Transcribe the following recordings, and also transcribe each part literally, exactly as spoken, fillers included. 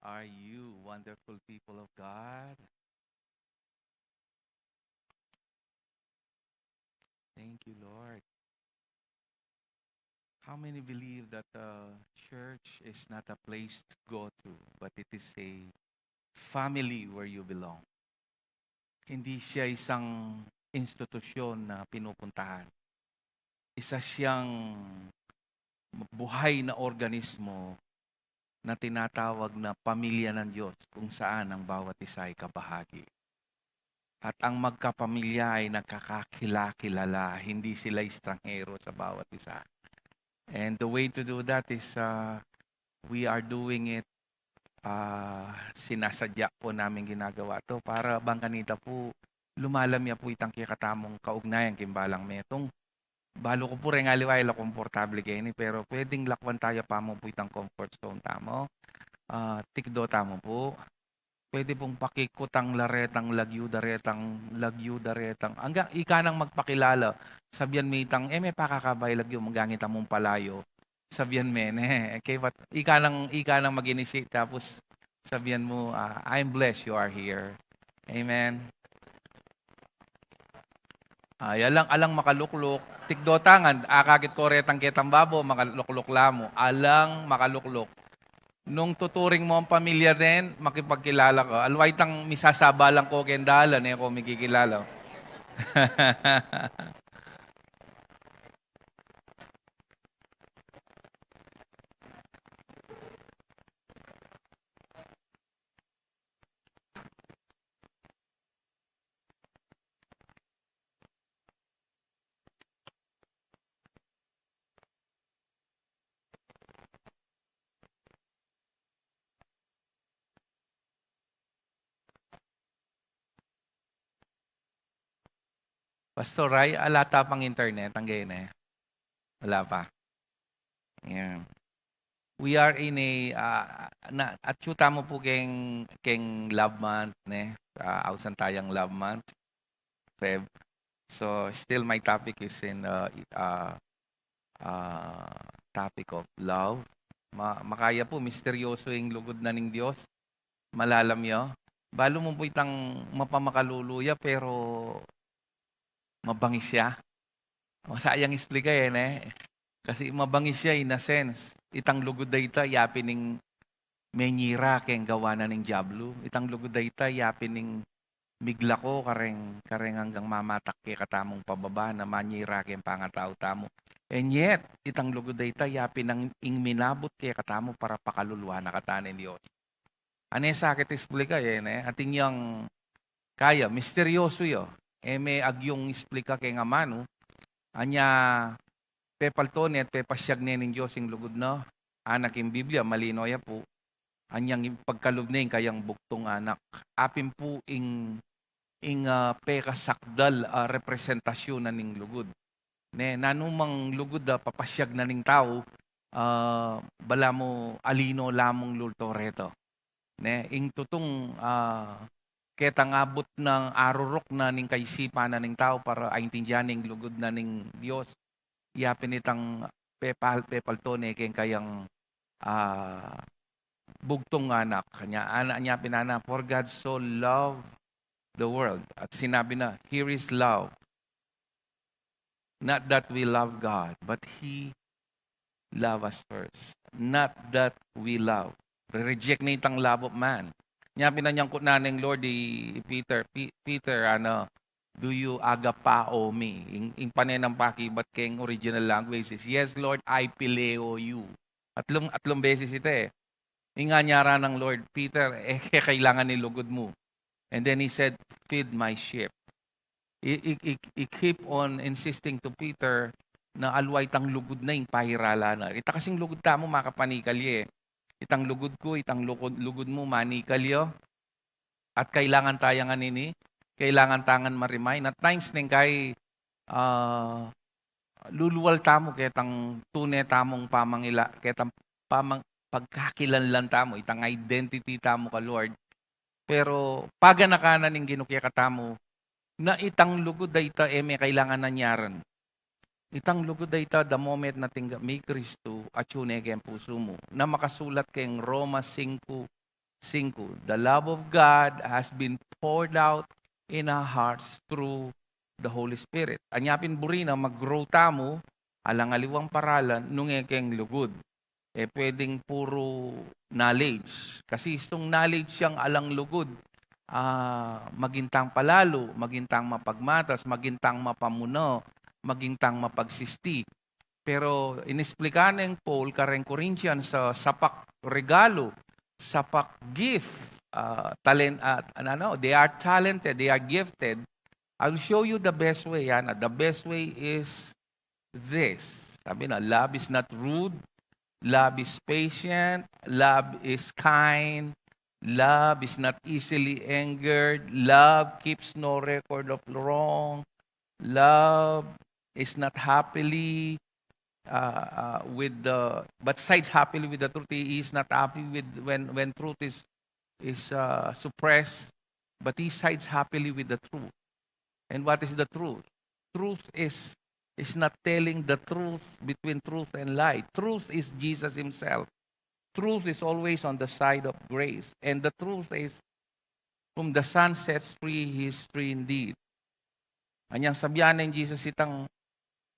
are you, wonderful people of God? Thank you, Lord. How many believe that the church is not a place to go to, but it is a family where you belong? Hindi siya isang institusyon na pinupuntahan. Isa siyang buhay na organismo na tinatawag na pamilya ng Diyos, kung saan ang bawat isa ay kabahagi. At ang magkapamilya ay nagkakakilala, hindi sila estranghero sa bawat isa. And the way to do that is, uh, we are doing it, uh, sinasadya po namin ginagawa to para bang kanita po lumalamya po itang kekatamung kaugnayan king balang metung. Balu ku pu reng aliwa e la komportable keni, pero pwedeng lakwan taya pa mu pu itang comfort zone tamu. Ah, tikdo tamu pu. Pwede pung pakikutang la retang lagyu da retang, lagyu da retang. Anggang ika nang magpakilala, sabian me itang, e me pakakabay lagyu, manggang ita mung palayo. Sabian me, ne? Okay, but ika nang, ika nang mag-initiate, tapos sabian mu, ah, "I'm blessed you are here." Amen. Ay, alang, alang makalukluk. Tikdo tangan, akakit ko retang ketang babo, makalukluk la mu. Alang makalukluk. Nung tuturing mu ang pamilya den, makipagkilala ka. Alwa itang misasabalan ko keng dalan, e ko mikikilala. Pastor Ray, ala ta pang internet, anggang e? Wala pa. Yeah. We are in a, ah, na, atyu tamu pu keng, keng love month, ne? Ah, ausan tayang love month, Feb. So, still my topic is in, uh, i-, uh, uh, topic of love. Ma-, makaya pu, misteryoso ing lugud na ning Dios. Malalam ya. Balu mu pu itang mapamakalulu ya, pero mabangis ya. Masayang explica e, ne? Kasi mabangis ya, in a sense. Itang lugud da ita, yapin ning menyira keng gawa na ning diablu. Itang lugud da ita, yapin ning miglako kareng, kareng anggang mamatak kekatamung pababa na manyira keng pangatau tamu. And yet, itang lugud da ita, yapin nang ing minabut kekatamu para pakaluluan na kata ning Dios. Ane sakit explica e, ne? Atin yang kaya, misteryoso ya. E me agyung explica keng amanu, anya pepalto ne at pepasiag ne ning Dios ing lugud na Anak. Ing Biblia, malino ya pu. Anyang ipagkalub ne ing kayang bugtung Anak. Apin pu ing, ing, ah, pekasakdal, ah, representasyun na ning lugud. Ne, nanumang lugud a papasiag na ning tau, ah, balamu alino lamung lulto reta. Ne, ing tutung, ah, ketang abut nang aruruk na ning kaisipan na ning tau para aintindian ing lugud na ning Dios, yapin itang pepal-, pepalto ne keng kayang, ah, bugtung Anak. Kanya, anak niya pinana, "For God so loved the world." At sinabi na, "Here is love. Not that we love God, but He loved us first." Not that we love. Re-reject na itang love of man. Nya pinanyangkut na ning Lord i Peter, "Pe-, Peter, ano, do you agapao me?" Ing, ing panenang pakibat keng original language is, "Yes, Lord, I phileo you." Atlung, atlung beses ita e. Ing anyara nang Lord, "Peter, e ke kailangan ing lugud mu." And then he said, "Feed my sheep." I, i, i, i keep on insisting to Peter na alwa itang lugud na ing pairala na. Ita kasing lugud tamu makapanikal ya e. Itang lugud ku, itang lugud, lugud mu, manikal ya. At kailangan taya ngan ini, kailangan ta ngan ma-remind. At times neng kai, ah, lulual tamu ketang tune tamung pamangila, ketang pamang-, pagkakilanlan tamu, itang identity tamu ka Lord. Pero paganaka na ning Ginu kekatamu na itang lugud a ita e me kailangan anyaran. Itang lugud a ita, the moment na tinggap me i Kristu, atyu ne keng pusu mu. Na makasulat keng Roma singku, singku. The love of God has been poured out in our hearts through the Holy Spirit. Anya pin buri na mag-grow tamu, alang aliwang paralan, nung e keng lugud. E pwedeng puro knowledge. Kasi istung knowledge yang alang lugud, ah, maging tang palalu, maging tang mapagmatas, maging tang mapamuno, maging tang mapagsisti. Pero inisplika neng Paul kareng Corinthians sa sapak regalu, sapak gift, ah, talent, ah, ano, ano, they are talented, they are gifted. I will show you the best way, ana. The best way is this. Sabi na, love is not rude, love is patient, love is kind, love is not easily angered, love keeps no record of wrong, love is not happily, uh, uh, with the, but sides happily with the truth. He is not happy with when, when truth is, is, uh, suppressed, but he sides happily with the truth. And what is the truth? Truth is, is not telling the truth between truth and lie. Truth is Jesus himself. Truth is always on the side of grace. And the truth is, whom the Son sets free, he is free indeed. Anyang sabian neng Jesus itang,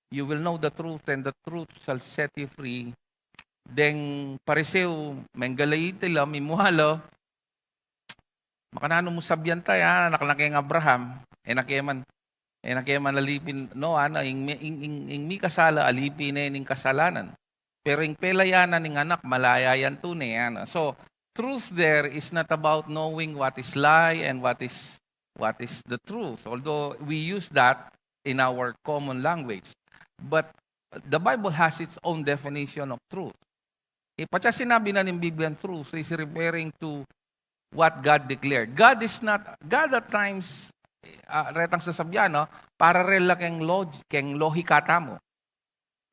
"You will know the truth, and the truth shall set you free." Deng Pariseo, menggalai tila, mimuala, "Makananu mu sabian ta, ya, anak na keng Abraham, e na ke man, e na ke man alipin, no, ana, ing, mi- ing, ing, ing mikasala, alipin ne ning kasalanan. Pero ing pelayanan ning anak, malaya yan tune, ana." So, truth there is not about knowing what is lie and what is, what is the truth. Although we use that in our common language. But the Bible has its own definition of truth. E, patse sinabi na ning Biblia, truth is referring to what God declared. God is not, God at times, ah, retang sasabian, no, paralel la keng log-, keng lohika tamu.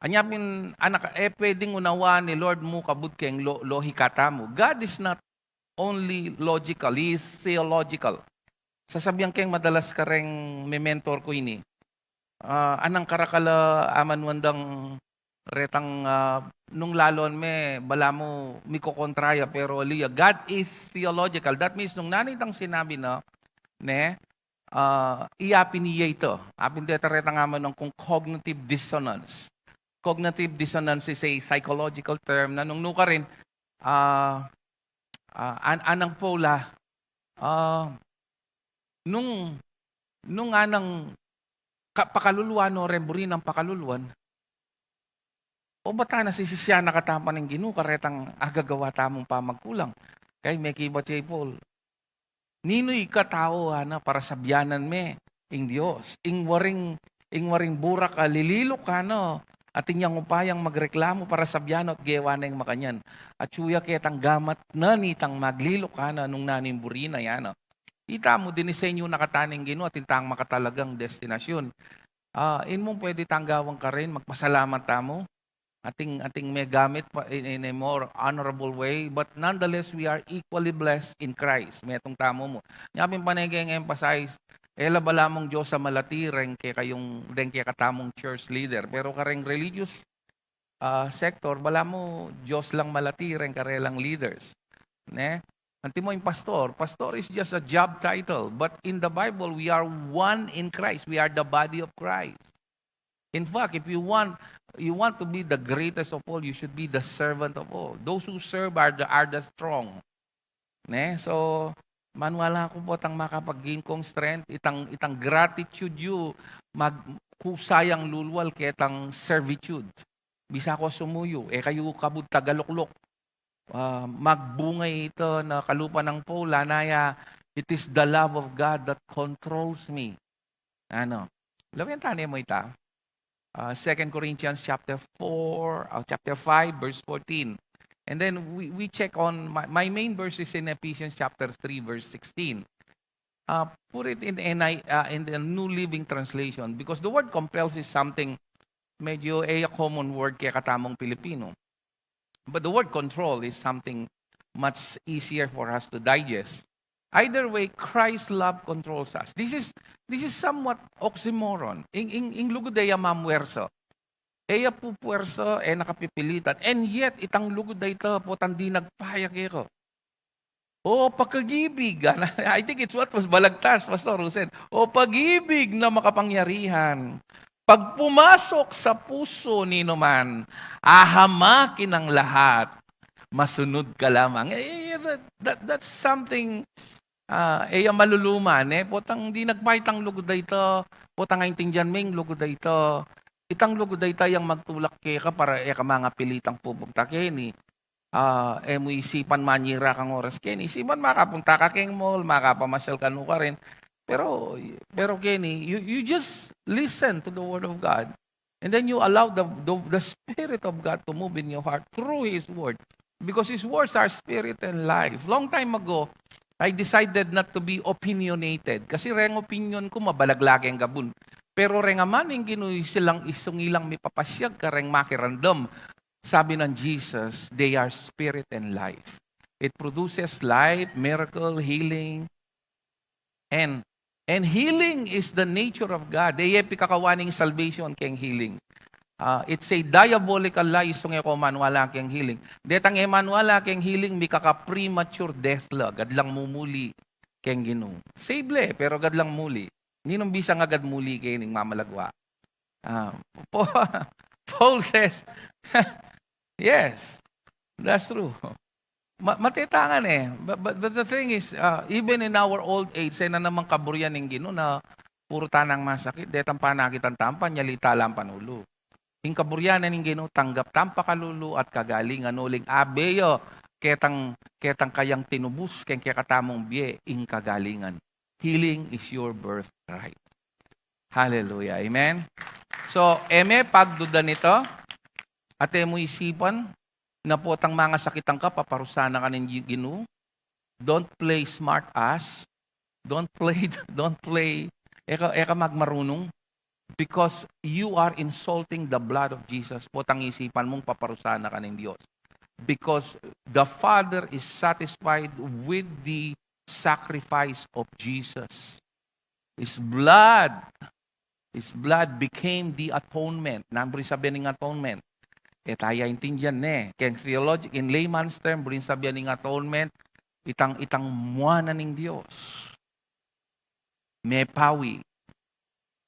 Anya pin, anak, e pwedeng unawaan ni Lord mu kabud keng lo-, lohika tamu. God is not only logical, He is theological. Sasabian keng madalas kareng me-mentor ku ini, ah, anang karakal a amanuan dang retang, ah, nung lalon me, balamu mikokontra ya, pero ali ya, God is theological. That means, nung nanu itang sinabi na, ne, ah, iya pin iya ita. Apin deta retang amanuan kung cognitive dissonance. Cognitive dissonance is a psychological term na nung nukarin, ah, ah, an-, anang Paula, ah, nung, nung anang ka-, pakaluluan o reng buri nang pakaluluan, o bata na sisisian na katamu pa ning Ginu karetang agagawa tamung pamagkulang. Kaya mekibat ya i Paul, "Ninu ika tau, ana, para sabianan me ing Dios? Ing waring, ing waring burak a lililuk, ana, atin yang upayang magreklamu para sabian at gewa na ing makanyan. Atyu ya ketang gamat na nitang magliluk, ana, nung nanu ing buri na, ana." Ita mu, dinisenyu na kata ning Ginu atin tang makatalagang destinasyun. Ah, in mung pwede tang gawan karin, magpasalamat tamu. Atin, atin megamit pa in, in a more honorable way, but nonetheless, we are equally blessed in Christ. Metung tamu mu. Nya pin pane keng emphasize, e la balamu Dios a malati reng kekayung, reng kekatamung church leader. Pero kareng religious, ah, sector, balamu Dios lang malati reng karelang leaders. Ne? Antimo ing pastor, pastor is just a job title, but in the Bible, we are one in Christ. We are the body of Christ. In fact, if you want, you want to be the greatest of all, you should be the servant of all. Those who serve are the, are the strong. Ne? So, maniwala ku potang makapaging kong strength, itang, itang gratitude yu, mag-, kusayang lulwal ketang servitude. Bisa ko sumuyu, e kayu kabud tagalukluk. Ah, magbunga ita na kalupa nang Paul, ana ya, "It is the love of God that controls me." Ano? Lawen tane mu ita. Ah, Second Corinthians chapter four, ah, chapter five, verse fourteen. And then we, we check on, my, my main verse is in Ephesians chapter three, verse sixteen. Uh, put it in N I, uh, in the New Living Translation, because the word compels is something medyo e ya common word kekatamung Pilipino. But the word control is something much easier for us to digest. Either way, Christ's love controls us. This is, this is somewhat oxymoron. Ing, ing, ing lugud e ya mamuwersa. E ya pupuwersa, e na kapipilitan. And yet, itang lugud a ita, potang dinagpa ya keka. O pag-ibig, I think it's what was balagtas, Pastor Rusen. O pag-ibig na makapangyarihan, pag pumasok sa puso ninuman, ahamakin ang lahat. Masunod ka lamang. Eh, that, that, that's something, ah, eh, ang maluluman, eh. Potang di nagpaitang lugud da ito, potang aintindian me ing lugud da ito. Itang lugud da ito yang magtulak keka para e ka mangapilitang pupunta keni. Ah, e mu isipan manyira kang oras keni. Isipan makapunta ka keng mall, makapamasyal ka nu karin. Pero, pero keni, you, you just listen to the word of God. And then you allow the, the, the Spirit of God to move in your heart through His Word. Because His words are spirit and life. Long time ago, I decided not to be opinionated. Kasi reng opinion ku, mabalaglag ing gabun. Pero reng amanung Ginu, silang isungilang mipapasyag kareng makiramdam. Sabi ng Jesus, they are spirit and life. It produces life, miracle, healing, and, and healing is the nature of God. E ye pikakawa ning salvation keng healing. Ah, it's a diabolical lie, istung e ko maniwala keng healing. Detang e maniwala keng healing, mikaka-premature death la, agad lang mumuli keng Ginu. Save le, pero agad lang muli. Ninung bisang agad muli kening mamalagwa? Ah, Paul, Paul says, yes, that's true. Ma-, matetangan e. But, but, but the thing is, uh, even in our old age, e na namang kaburian ning Ginu na puru tanang masakit, detang panakitan tamu, panyalita lang panulu. Ing kaburian na ning Ginu, tanggap tamu pakalulu at kagalingan uling abe ya ketang, ketang kayang tinubus keng kekatamung bie, ing kagalingan. Healing is your birthright. Hallelujah. Amen? So, e me pagdudan ito, at e mu isipan, na potang mangasakitan ka, paparusahan ka ning Gi-, Ginu. Don't play smart ass. Don't play, don't play, e ka, e ka magmarunung. Because you are insulting the blood of Jesus. Potang isipan mung paparusahan ka ning Dios. Because the Father is satisfied with the sacrifice of Jesus. His blood, His blood became the atonement. Nanu buri sabyan ning atonement? E taya intindian ne. Keng theology, in layman's term, buri sabyan ning atonement, itang, itang mua na ning Dios. Mepawi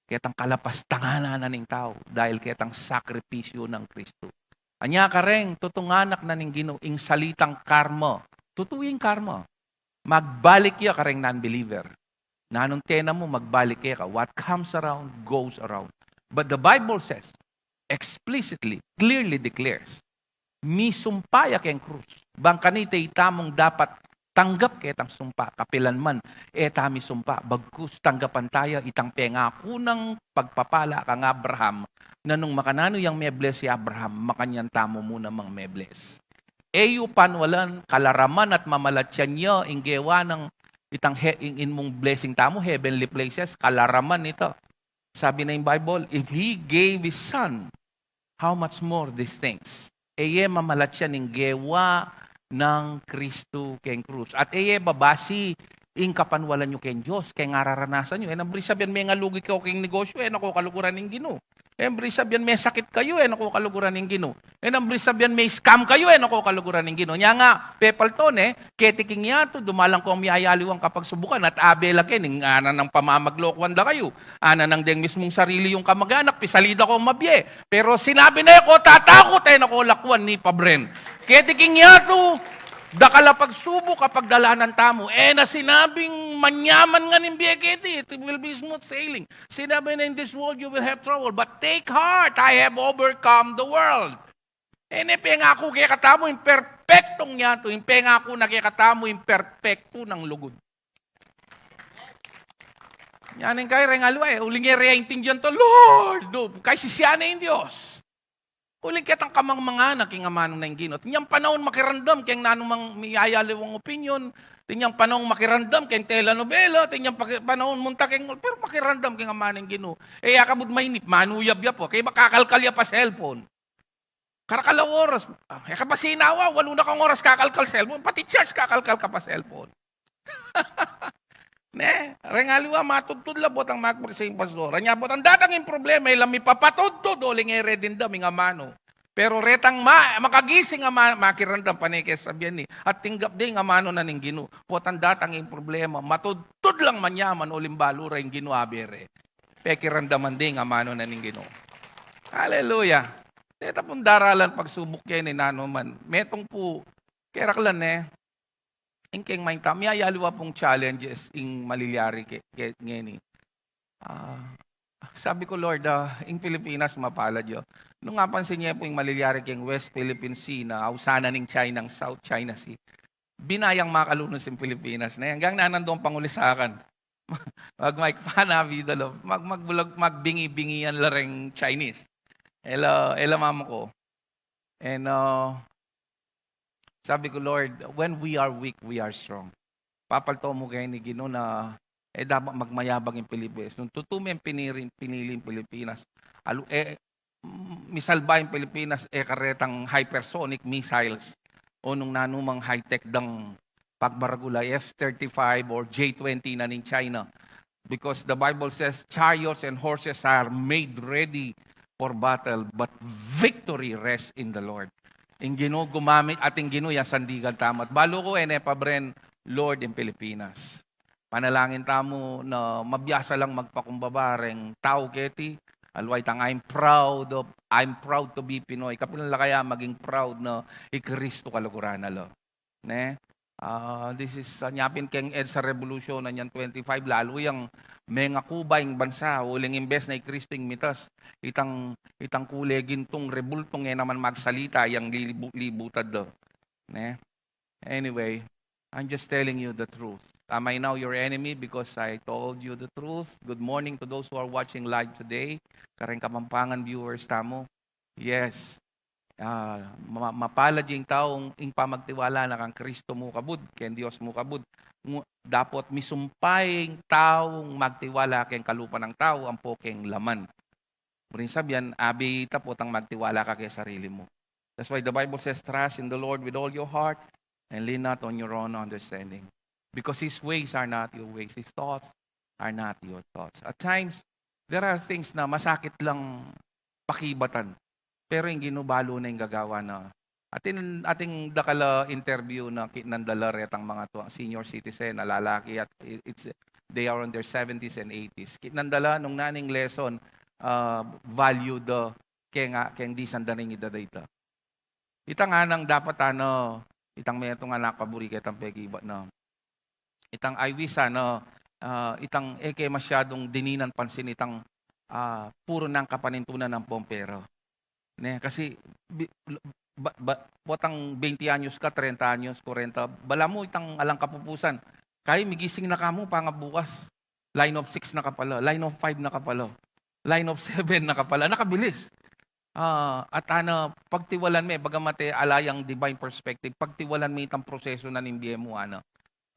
ketang kalapastangan na ning tau dahil ketang sakripisyu nang Kristu. Anya kareng tutung anak na ning Ginu, ing salitang karma. Tutu ing karma. Magbalik ya kareng non-believer. Nanung tena mu, magbalik ya ka. What comes around, goes around. But the Bible says, explicitly, clearly declares, misumpa ya keng krus. Bang kanita itamung dapat tanggap ketang sumpa, kapilan man e ta misumpa, bagkus tanggapan taya itang pengaku nang pagpapala kang Abraham, na nung makananu yang me-bless i Abraham, makanyan tamu mu namang me-bless. E yu panwalan, kalaraman at mamalatsyan ya ing gewa nang itang he-, ing, ing mung blessing tamu, heavenly places, kalaraman ita. Sabi na ing Bible, if He gave His Son, how much more these things? E ye mamalatsyan ing gewa nang Kristu keng krus. At e ye babasi ing kapanwalan yu keng Dios, keng araranasan yu. E nang buri sabyan mengalugi kayu keng negosyu, e na ko kaluguran ning Ginu. E nang buri sabyan mesakit kayu, e na ko kaluguran ning Ginu. E nang buri sabyan me-scam kayu, e na ko kaluguran ning Ginu. Nya nga, pepalto ne, keti king yatu, dumalan kong miyayaliwang kapagsubukan, at abe la keni, ngana nang pamamaglokuan da kayu. Ana nang deng mismung sarili yung kamag-anak, pisalida kong mabie. Pero sinabi na ko, tatakut, e na ko lakwan ni pabren. Keti king yatu, dakal a pagsubuk a pagdalanan tamu. E na sinabing manyaman ngan ing bie keti, it will be smooth sailing. Sinabi na, in this world you will have trouble, but take heart, I have overcome the world. E ne pengaku kekatamu ing perpektong yatu, ing pengaku na kekatamu ing perpektu nang lugud. Nyaning kay reng aliwa e, uling e re aintindian to, Lord, do, kay sisian ne ing Dios. Uling ketang kamangmangan na king amanu na ing Ginu. Inyang panaun makiramdam keng nanumang miyayaliwang opinyon, inyang panaun makiramdam keng telenobela, inyang paki-, panaun munta keng, pero makiramdam keng amanu ing Ginu. E ya kabud mainip, manuyab ya pu, kay ba kakalkal ya pa cellphone. Karakal a oras, ah, e ka pa sinawa, walu na kang oras kakalkal cellphone, pati church kakalkal ka pa cellphone. Ne? Reng aliwa, matudtud la botang magpagsaing pastor. Anya botang datang ing problema, e la mipapatudtud, uling e re dimdam ing amanu. Pero retang ma-, makagising a ma-, makiramdam, pane ke sabian ne, at tinggap de ing amanu na ning Ginu. Potang datang ing problema, matudtud lang manyaman, uling balu ra ing Ginu abe re. Pekiramdaman de ing amanu na ning Ginu. Hallelujah. Deta pung daralan pagsubuk keni nanu man. Metung pu, keraklan ne, ing keng main tau, miyayaliwa pung challenges ing malilyari ke, ke, ngeni. Ah, sabi ku, "Lord, ah, ing Pilipinas mapalad ya." Nung apansin ye pu ing malilyari keng West Philippine Sea na ausan na ning China, South China Sea, bina yang makalunus ing Pilipinas, ne? Anggang nanandung pangulisakan. Magmaik pa na, bida lo. Mag-, magbulag, magbingi-bingian la reng Chinese. Ela, ela mama ko. And, uh, sabi ku, "Lord, when we are weak, we are strong." Papalto mu keni Ginu na, e, dapat magmayabang ing Pilipinas. Nung tutu meng pinili, pinili ing Pilipinas, alu-, e, mm, misalba ing Pilipinas, e, karetang hypersonic missiles o nung nanumang high-tech dang pagmaragul a F thirty-five or J twenty na ning China. Because the Bible says, "Chariots and horses are made ready for battle, but victory rests in the Lord." Ing Ginu gumamit, ating Ginu yang sandigan tamu. At balu ku, e ne pabren Lord ing Pilipinas. Panalangin tamu na mabiasa lang magpakumbaba reng tau keti. Aliwa itang, "I'm proud of, I'm proud to be Pinoy." Kapilan la kaya maging proud na i Kristu kaluguran na lo. Ne? Ah, this is, ah, nya pin keng EDSA Revolution na nyan twenty-five, lalu yang mengakuba ing bansa, uling imbes na i Kristu ing mitas, itang, itang kule gintung rebultung e naman magsalita, yang lilibu-, libutad do. Ne? Anyway, I'm just telling you the truth. Am I now your enemy because I told you the truth? Good morning to those who are watching live today. Kareng Kapampangan viewers tamu. Yes. Ah, ma-, mapalad ya ing taung ing pamagtiwala na kang Kristu mu kabud, keng Dios mu kabud. Ngu-, dapot misumpay ing taung magtiwala keng kalupa nang tau, ampo keng laman. Buring sabian, abi tapot ang magtiwala ka keng sarili mu. That's why the Bible says, "Trust in the Lord with all your heart and lean not on your own understanding. Because His ways are not your ways, His thoughts are not your thoughts." At times, there are things na masakit lang pakibatan. Pero ing Ginu balu na ing gagawan na. Atin, ating dakal a interview na kinandala retang mga tuang senior citizen, a lalaki, at i-, it's, they are on their seventies and eighties. Kinandala nung naning lesson, ah, value do keng, keng disan da ning idad a ita. Ita nganang dapat, ano, itang metung a nakaburi ketang pekibat na. Itang I wish, ano, ah, itang e ke masyadung dininan pansin itang, ah, puru nang kapanintunan nang pompero. Ne, kasi bi-, ba-, ba-, potang twenty anyos ka, trenta anyos, kwarenta, balamu itang alang kapupusan. Kaya migising na kamu, pangabukas, line of six na ka pala, line of five na ka pala, line of seven na ka pala, nakabilis. Ah, at ana, pagtiwalan me, bagamat e ala yang divine perspective, pagtiwalan me itang proseso na ning bie mu, ana.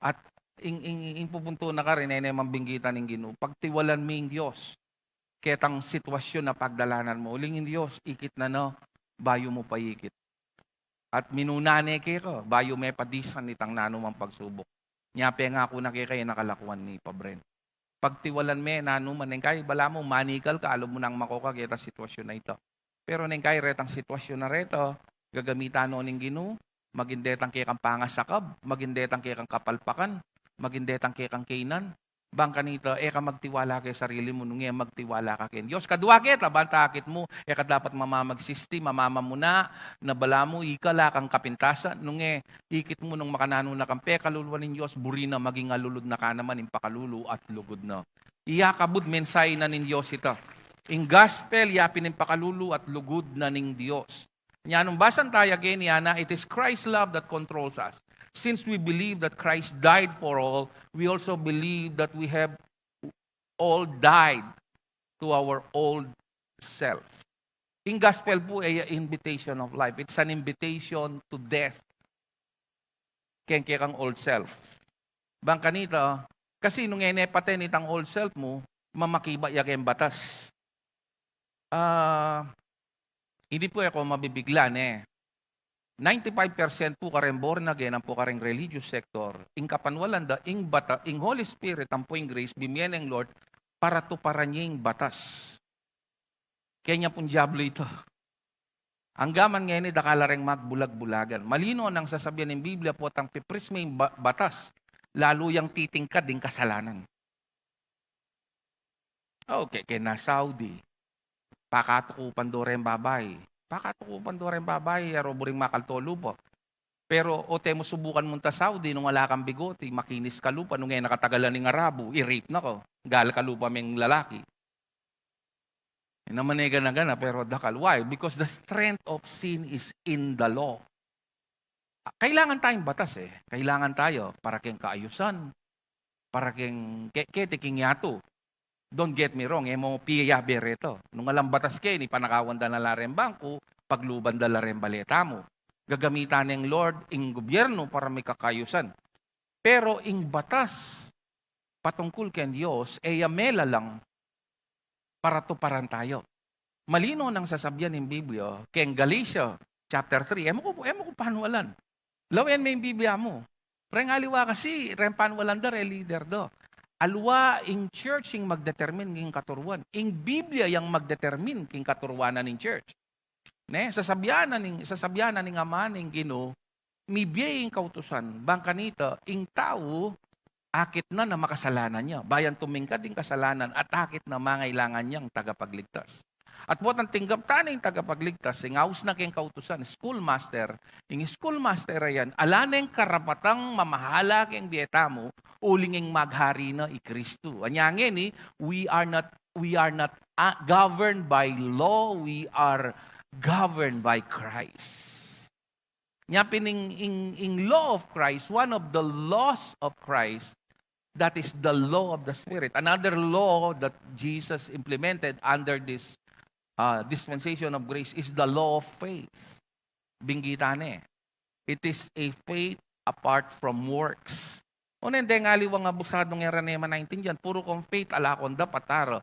At ing, ing, ing pupuntu na karin, e ne mabinggitan ning Ginu, pagtiwalan me ing Dios ketang sitwasyun a pagdalanan mu. Uling ing Dios, ikit na na bayu mu pa ikit. At minuna ne keka bayu me padisan itang nanumang pagsubuk. Nya pengaku na keka, e na kalakuan ne, pabren. Pagtiwalan me nanu man, neng kai balamu manikal ka, alu mu nang makoka ketang sitwasyun a ita. Pero neng kai retang sitwasyun a reta, gagamitan no ning Ginu, maging detang kekang pangasakab, maging detang kekang kapalpakan, maging detang kekang kainan. Bang kanita, e ka magtiwala keng sarili mu, nung e magtiwala ka keng Dios. Kadua keta, banta akit mu, e ka dapat mamamagsisti, mamamamuna, na balamu ika la kang kapintasan, nung e ikit mu nung makananu na kang pekaluluan ning Dios, buri na, maging alulud na ka naman ing pakalulu at lugud na. Iya kabud mensahe na ning Dios ita. Ing gospel, iya pin ing pakalulu at lugud na ning Dios. Nya nung basan taya keni, ana, it is Christ's love that controls us. Since we believe that Christ died for all, we also believe that we have all died to our old self. Ing gospel pu e ya invitation of life. It's an invitation to death keng kekang old self. Bang kanita, kasi nung e ne paten itang old self mu, mamakibat ya keng batas. Ah, hindi pu e ko mabibigla, ne. Ninety-five percent pu kareng born again ampo kareng religious sector, ing kapanwalan da, ing bata, ing Holy Spirit ampo ing grace, bimie neng Lord para tuparan ye ing batas. Kaya nya pung diablo ita. Anggaman ngeni, dakal la reng magbulag-bulagan. Malino nang sasabian ning Biblia, potang pipris me ing ba-, batas, lalu yang titingkad ing kasalanan. O, ke, kena Saudi. Pakatukupan do reng babai. Pakatukupan do reng babai, a ro buring makalto lupa. Pero, o, te mu subukan munta Saudi, nung ala kang bigoti, makinis ka lupa, nung e na katagalan ing arabu, i-rape na ka. Gal ka lupa meng lalaki. E naman e gana-gana, pero dakal. Why? Because the strength of sin is in the law. Kailangan tayong batas e. Kailangan tayo para keng kaayusan, para keng, ke-, keti king yatu. Don't get me wrong, e mu piyabe reta. Nung alang batas keni, panakawan da na la reng bangku, pagluban da la reng bale tamu. Gagamitan neng Lord ing gobyerno para mikakayusan. Pero ing batas patungkul keng Dios, e ya melalang para tuparan tayo. Malino nang sasabian ning Biblia, keng Galatia chapter three, e mu ku, e mu ku panualan. Lawen me ing Biblia mu. Reng aliwa kasi, reng panualan da, reng leader da. Aliwa ing church ing magdetermine king katuruan. Ing Biblia yang magdetermine king katuruan na ning church. Ne, sasabian na ning, sasabian na ning Ama ning Ginu, mibie ing kautusan, bang kanita, ing tau, akit na na makasalanan ya. Bayu tumingkad ing kasalanan, at akit na mangailangan yang tagapagligtas. At potang tinggap tana ing tagapagligtas, ing aus na keng kautusan, schoolmaster, ing schoolmaster a yan, ala neng karapatang mamahala keng bie tamu, uling ing maghari na i Kristu. Anya ngeni, we are not, we are not, uh, governed by law, we are governed by Christ. Nya pin ing, ing, ing law of Christ, one of the laws of Christ, that is the law of the Spirit. Another law that Jesus implemented under this, uh, dispensation of grace is the law of faith. Binggit na ne. It is a faith apart from works. O, neng deng aliwang abusadung e ra ne manaintindian, puru kong faith, ala kong dapat, tara.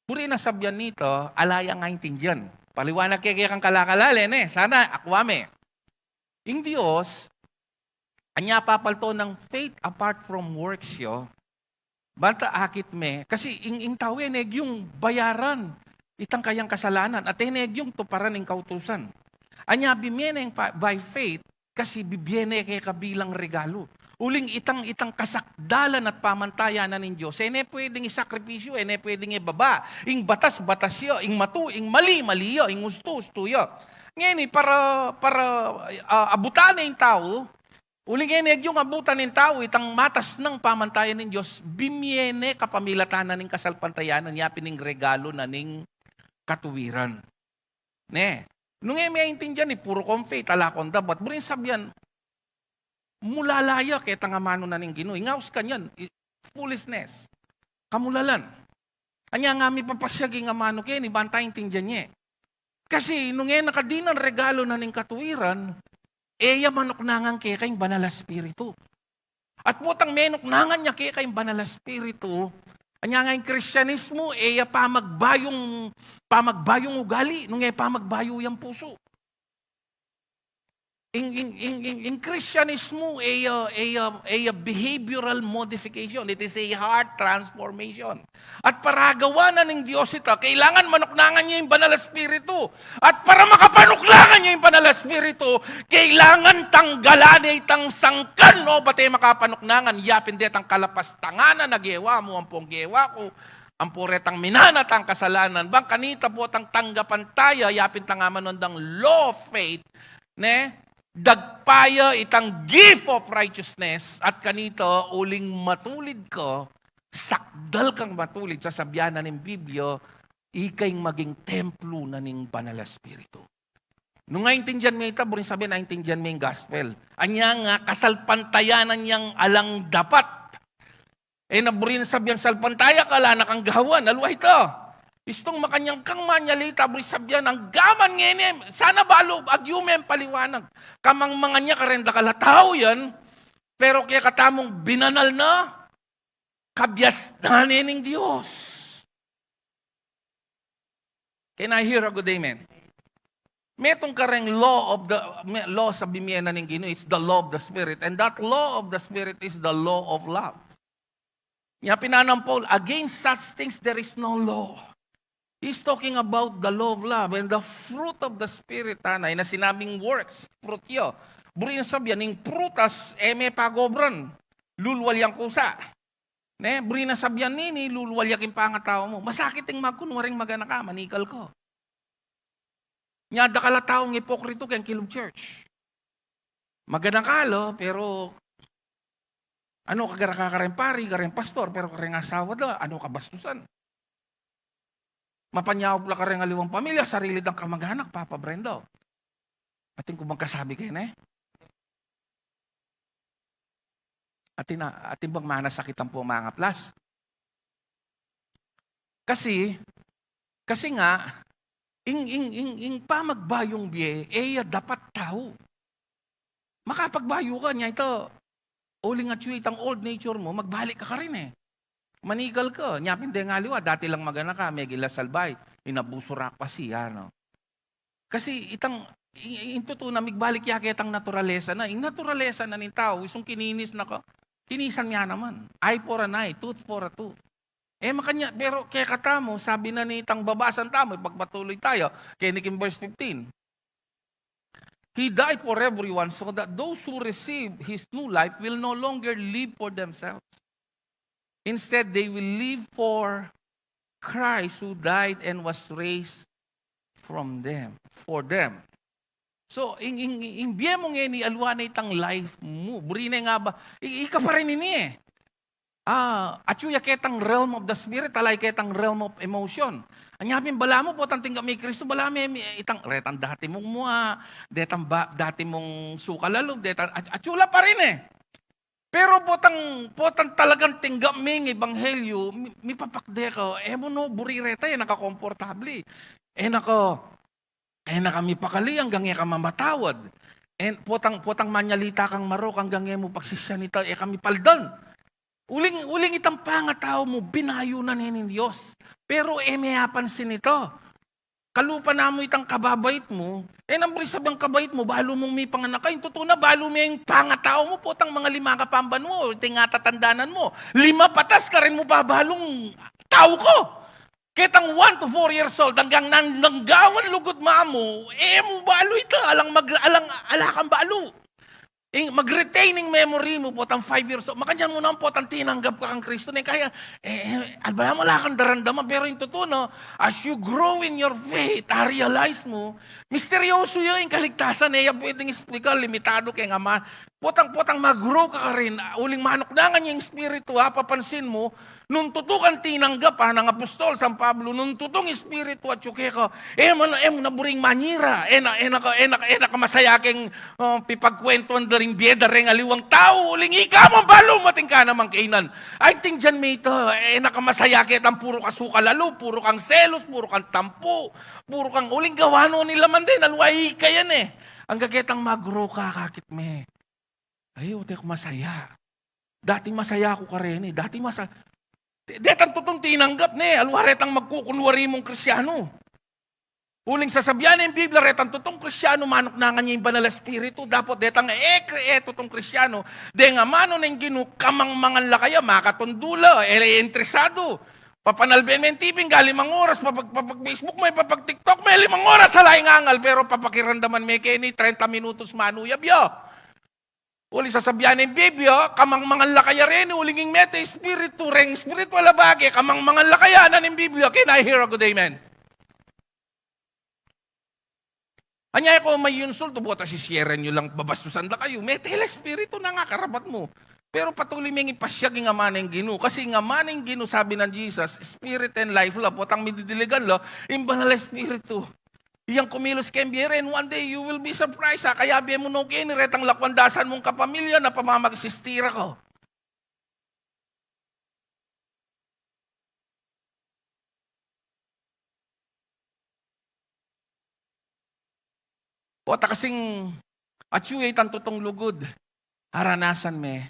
Buri na sabian nita, ala yang aintindian. Paliwanag ke kekang kalakal, e ne, sana akwa me. Ing Dios, anya papalto nang faith apart from works ya, banta akit me, kasi ing, ing tau e ne gyung bayaran itang kayang kasalanan, at e ne gyung tuparan ing kautusan. Anya bimie ne ing pa-, by faith, kasi bibie ne keka bilang regalu. Uling itang, itang kasakdalan at pamantayanan ning Dios, e ne pwedeng isakripisyu, e ne pwedeng ibaba. Ing batas, batas ya, ing matu, ing mali, mali ya, ing ustu, ustu ya. Ngeni, para, para, ah, abutan ne ing tau, uling e ne gyung abutan ning tau itang matas nang pamantayan ning Dios, bimie ne kapamilatan na ning kasalpantayanan, ya pin ing regalu na ning katuwiran. Ne? Nung e me aintindian, i puru kong faith, ala kong dapat. Buring sabian, mulala ya ketang amanu na ning Ginu. Ing aus kanyan, i-, foolishness. Kamulalan. Anya nga mipapasiag ing amanu keni, banta aintindian ye. Kasi nung e na ka dinan regalu na ning katuwiran, e ya manuknangan keka ing Banal a Espiritu. At potang menuknangan ya keka ing Banal a Espiritu, anya nga ing Kristianismu, e ya pamagbayung, pamagbayung ugali, nung e pamagbayu yang pusu. Ing, ing, ing, ing, ing Kristianismu, e ya, e ya, e ya behavioral modification. It is a heart transformation. At para agawa na ning Dios ita, kailangan manuknangan ya ing Banal a Espiritu. At para makapanuknangan ya ing Banal a Espiritu, kailangan tanggalan ne itang sangkan, no, bate makapanuknangan, ya pin detang kalapastangan a gewa mu, ampong gewa ku, ampo retang minana tang kasalanan, bang kanita potang tanggapan taya, ya pin tang amanu dang law of faith, ne? Dagpa ya itang gift of righteousness, at kanita uling matulid ka, sakdal kang matulid, sasabian na ning Biblia, ika ing maging templo na ning Banal a Espiritu. Nung aintindian me ita, buring sabian, aintindian me ing gospel. Anya nga, kasalpantayanan yang alang dapat. E na buring sabian salpantaya ka, ala na kang gawan, aliwa ita. Istung makanyan kang manyalita, buring sabian, anggaman ngeni, sana balu, agyu meng paliwanag. Kamangmangan ya kareng dakal a tau yan, pero kekatamung binanal na, kabiasnan ne ning Dios. Can I hear a good amen? Metung kareng law of the, me-, law a bimie na ning Ginu, it's the law of the Spirit. And that law of the Spirit is the law of love. Nya pin nang Paul, "Against such things there is no law." He's talking about the law of love and the fruit of the Spirit, ha, na, na sinabing works, fruit ya. Buri na sabian, ing prutas, e me pagobran. Lulwal yang kusa. Ne, buri na sabian nini, lulwal ya king pangatau mu. Masakit ing magkunwaring maganaka, manikal ka. Nya, dakal a taung ipokrito keng kilub church. Maganaka la, pero ano ka, garaka kareng pari, kareng pastor, pero kareng asawa da, ano kabastusan. Mapanyaup la kareng aliwang pamilya, sarili dang kamaganak, papabrenda. Atin ku bang kasabi kene? Atin na, atin bang manasakit ampong mangaplas? Kasi, kasi nga, ing, ing, ing, ing pamagbayung bie, e ya dapat tau. Makapagbayu ka, nya ita, uling atyu itang old nature mu, magbalik ka karin e. Manikal ka, nya pin deng aliwa, dati lang maganaka, meging la salbay, inabusu ra kasi, ano. Kasi itang, i-, i-, ing tutu na, migbalik ya ketang naturalesa na. Ing naturalesa na ning tau, isung kininis na ka, kinisan ya naman. Eye for an eye, tooth for a tooth. E, makanyan, pero kekatamu, sabi na nitang babasan tamu, ipagpatuloy tayo, keni king verse fifteen. He died for everyone so that those who receive his new life will no longer live for themselves. Instead, they will live for Christ who died and was raised from them, for them. So, ing, ing, ing, ing bie mu ngeni, aliwa na itang life mu. Buri na ing aba, i-, ika pa rin ini e. Ah, atyu ya ketang realm of the spirit, ala ya ketang realm of emotion. Anya pin balamu, potang tinggap me i Kristu, balamu e, itang, retang dati mung mua, detang ba, dati mung suka lalub, detang, at-, atyu la pa rin e. Pero potang, potang talagang tinggap me ing ebanghelyu, mi-, mipapakde ka, e mu no buri reta, e na ka komportable. E na ka, e na ka mipakali anggang e ka mamatawad. E, potang, potang manyalita kang marok anggang e mu pagsisian ita, e ka mipaldan. Uling, uling itang pangatau mu, binayu na ne ning Dios. Pero e me apansin ita. Kalupa na mu itang kababait mu, e nang buri sabiang kabait mu, balu mung mipanganak ka, ing tutu na, balu me ing pangatau mu, potang mangalima ka pang banua, iti ing atatandanan mu, lima patas karin mu babalung tau ka. Ketang one to four years old, anggang nang, nanggawan lugud mamu, e mu balu ita, alang mag-, alang, ala kang balu. Ing, mag-retain ing memory mu, potang five years old. Makanyan mu nang potang tinanggap ka kang Kristu, ne kaya, e, e, ala, balamu ala kang daramdaman, pero ing tutu, no, as you grow in your faith, a-realize mu, misteryosu ya ing kaligtasan, e ya pwedeng explicar, limitadu keng ama. Potang, potang mag-grow ka karin, uling manukdangan ya ing Espiritu, apapansin mu, nung tutu kang tinanggap, a, nang apostol San Pablo, nung tutung Espiritu atyu keka, e mu na, e mu na buring manyira, e na, e na ka, e na ka, e na ka masaya keng, o, pipagkwentuan da ring bie da reng aliwang tau, uling ika man balu mu atin ka namang kainan. Ay, tindian me ita, e na ka masaya ketang puru ka suka lalub, puru kang selos, puru kang tampu, puru kang uling gawa no ning laman da, aliwa ika yan e. Angga ketang mag-grow ka, akakit me. Ay, o, te ku masaya. Dati masaya ku kareni. Dati masa-, de-, detang tutung tinanggap ne. Aliwa retang magkukunwari mung Kristianu. Uling sasabian ne ing Biblia, retang tutung Kristianu, manukdangan ne ing Banal a Espiritu. Dapot detang e, e tutung Kristianu, deng amanu neng Ginu, kamangmangan la kaya, makatundu la, e la interesadu. Papanalben me ing TV, angga limang oras, papag-, papag-Facebook me, papag-TikTok me, limang oras, ala ing angal, pero papakiramdaman me keni, treinta minutos manuyab ya. Uling sasabian ne ing Biblia, kamangmangan la kaya reni, uling ing mete espiritu, reng espiritu a labage, kamangmangan la kaya, nanu ning Biblia, can I hear a good amen? Anya e ko mayunsultu, buta sisiyeren yu lang babastusan da kayu, mete la espiritu na nga karapat mu. Pero patuloy meng ipasyag ing Ama neng Ginu, kasi ing Ama neng Ginu, sabi nang Jesus, Spirit and life la, potang mididiligan la, ing Banal a Espiritu. Iyang kumilos keng bie re, and one day you will be surprised, ha? Kaya bie mu no keni retang lakwan da san mung kapamilya na pamamagsistira ka. Pota kasing atyu ya itang tutung lugud, aranasan me,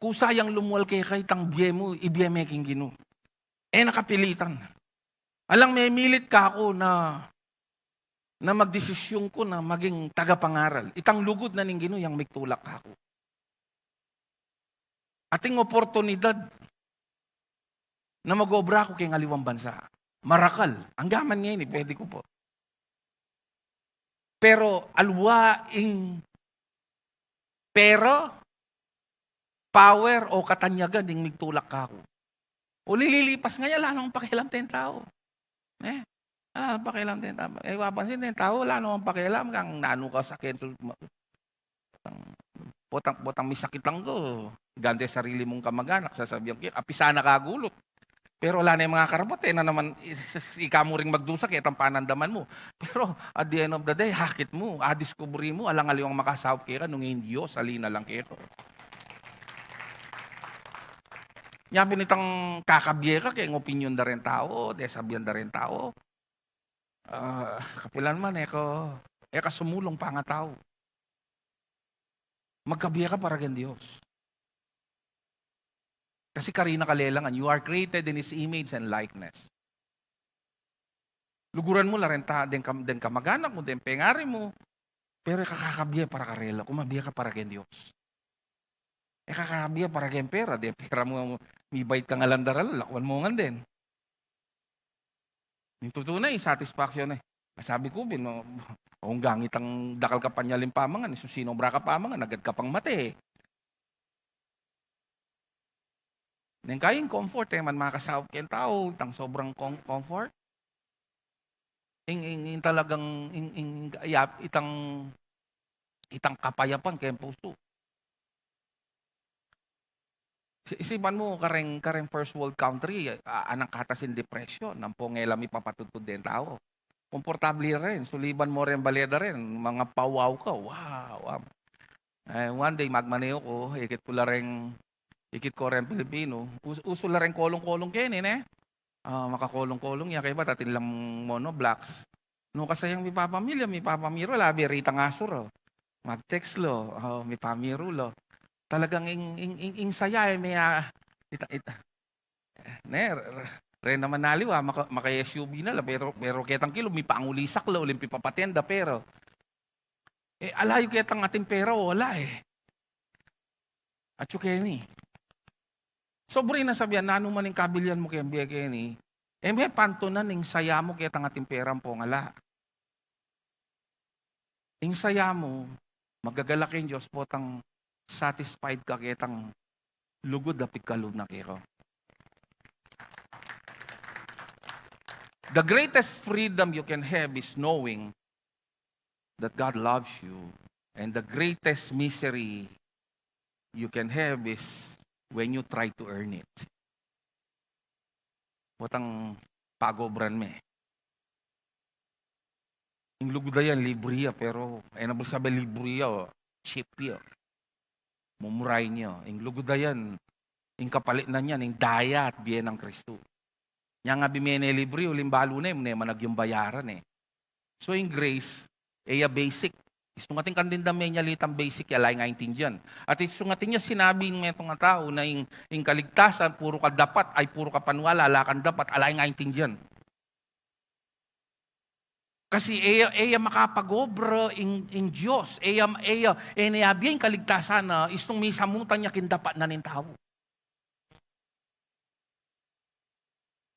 kusa yang lumwal keka itang bie mu, ibie me king Ginu. E na kapilitan. Alang memilit kaku na, na magdesisyun ku na maging tagapangaral. Itang lugud na ning Ginu yang migtulak kaku. Ating oportunidad na mag-obra ku keng aliwang bansa. Marakal. Anggaman ngeni, pwede ku pa. Pero aliwa ing pera, power, o katanyagan ding migtulak kaku. Uli lilipas ngeni, ala namang pakialam deng tau. Ne? Ala namang pakialam deng tau. E, mapapansin deng tau, ala namang pakialam kung nanu ka sakit. Potang, potang misakitan ka, gante sarili mung kamaganak, sasabian ke, apisan na ka gulut. Pero ala ne mangakarapat, e na naman, ika mu ring magdusa, ketang panandaman mu. Pero at the end of the day, hakit mu, adiskubre mu, alang aliwang makasaup keka, nung e ing Dios, ali na lang keka. Nya pin itang kakabie ka keng opinyon da reng tau, de sabian da reng tau. Ah, kapilan man, e ka, e ka sumulung pangatau. Magkabie ka para keng Dios. Kasi karina ka lelangan, you are created in His image and likeness. Luguran mu la reng ta-, deng kam-, deng kamaganak mu, deng pengari mu, pero e ka kakabie para karela, kumabie ka para keng Dios. E ka kakabie para keng pera, deng pera mu, mibait kang alandaral, lakuan mu ngan den. Ning tutu na, ing satisfaction e. Sabi ku pin, o, unggang itang dakal ka panyali pamangan, sinobra ka pamangan, agad ka pang mate. Neng kaya ing comfort, e man makasaup keng tau, itang sobrang com-, comfort. Ing, ing, ing talagang, ing, ing, yap-, itang, itang kapayapan keng pusu. Si-, isipan mu, kareng, kareng first world country, a-, anang katas ing depression, ampong e la mipapatudtud deng tau. Komportable rin, suliban mu rin baleda rin, mangapawwaw ka, wow, am-, e, one day, magmaneho ku, ikit ku la reng, ikit ku reng Pilipinu, us-, usu la reng kolung-kolung keni, ne? Ah, makakolung-kolung ya, kaybat atin lang monoblocks. Nukarin mipapamilya, mipapamiru, labi ritang asu ro. Mag-text lo, o, mipamiru lo. Talagang ing, ing, ing, ing saya e, me, a, ita, ita. Ne, re, re naman aliwa, maka, maka-S U V na la, pero, pero ketang kilub, mipangulisak lo, uling pipapatenda, pero, e, ala yu ketang atin pera, o, ala, e. Atyu keni. Sobra na sabian, nanu man ing kabilian mu keng bie keni, e me pantunan ing saya mu ketang atin pera ampong ala. Ing saya mu, magagalak ing Dios potang satisfied ka ketang lugud a pigkalub na keka. The greatest freedom you can have is knowing that God loves you. And the greatest misery you can have is when you try to earn it. Potang pagobran me. Ing lugud a yan, libre ya, pero, e na buri sabi libre ya, o, cheap ya. Mumurain ya. Ing lugud a yan, ing kapalit na niyan, ing daya at bie nang Kristu. Nya nga bimie ne libre, uling balu ne, ne man agyang bayaran e. So, ing grace, e ya basic. Istung atin kandin da menyalitang basic, ya ala ing aintindian. At istung atin ya sinabi metung a tau na ing, ing kaligtasan, puru ka dapat, ay puru ka paniwala, ala kang dapat, ala ing aintindian. Kasi e ya, e ya makapagobra ing, ing Dios. E ya, e ya, e ne ya bie ing kaligtasan na, istung misamutan ya king dapat na ning tau.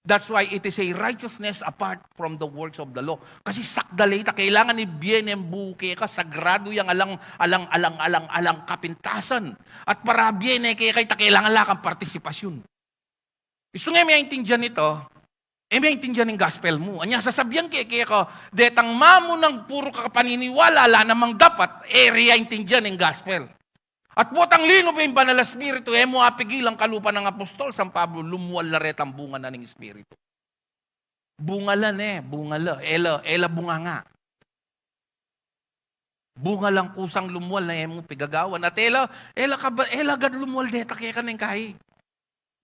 That's why it is a righteousness apart from the works of the law. Kasi sakdal ita, kailangan ibie ne ing bie keka, sagradu yang alang, alang, alang, alang, alang kapintasan. At para bie ne keka ita, kailangan ala kang partisipasyun. Istung e me aintindian ita, e me aintindian ing gospel mu. Anya sasabian ke keka, detang mamunang puru ka paniniwala, ala namang dapat, e re aintindian ing gospel. At potang linub ing Banal a Espiritu, e mu apigilan, kalupa nang apostol San Pablo, lumual la retang bunga na ning Espiritu. Bunga la ne, bunga la, e la, e la bunganga. Bunga lang kusang lumual na e mu pigagawan. At e la, e la kaba-, e la agad lumual deta keka neng kai.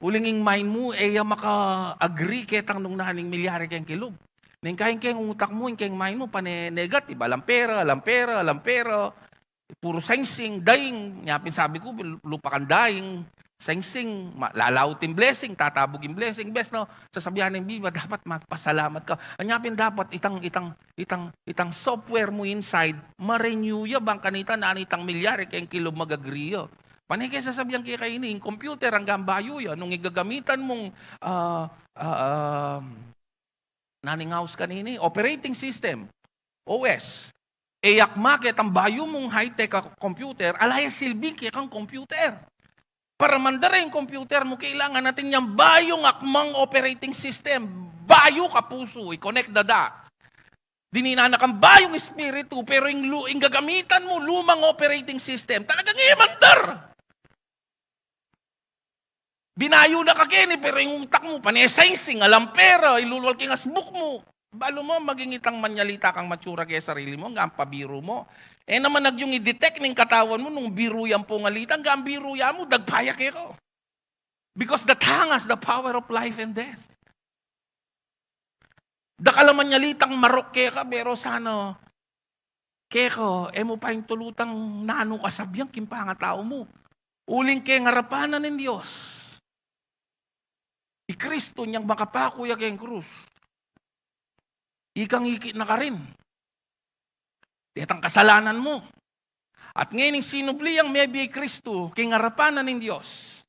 Uling ing mind mu, e ya maka-agree ketang nung naning milyari keng kilub. Neng kai ing keng utak mu, ing keng mind mu, pane-negative, alang pera, alang pera, alang pera. Puru singsing, daing, nya pin sabi ku, lupa kang daing, singsing, ma-, lalaut ing blessing, tatabug ing blessing, bes, no? Sasabian ning Biblia, dapat magpasalamat ka. Nya pin dapat itang, itang, itang, itang software mu inside, ma-renew ya, bang kanita nanu itang milyari keng kilub mag-agree ya. Pane ke sasabian ke kaini, ing computer anggang bayu ya, nung igagamitan mung, ah, ah, ah, Nanu ing aus kanini? Operating system, O S. E akma ketang bayu mung high-tech a computer, ala yang silbing kekang computer. Para mandara ing computer mu, kailangan atin yang bayung akmang operating system. Bayu ka pusu, i-connect the dots. Dininan na kang bayung espiritu, pero ing lu-, ing gagamitan mu, lumang operating system. Talagang e mandar. Binayu na ka keni, pero ing utak mu, pane saingsing, alam pera, ilulual king asbuk mu. Balu mu, maging itang manyalita kang matsura keng sarili mu, anggang pabiru mu. E naman agyung i-detect ning katawan mu nung biru yang pung alita, anggang biru ya mu, dagpa ya keka. Because the tongue has the power of life and death. Dakal a manyalitang marok keka, pero sana keka, e mu paintulutang nanu kasabian king pangatau mu. Uling keng arapan na ning Dios, i Kristo, inyang makapaku ya keng krus, ikang ikit na karin detang kasalanan mu. At ngeni ning sinubli yang mebie i Kristo keng arapan na ning Dios,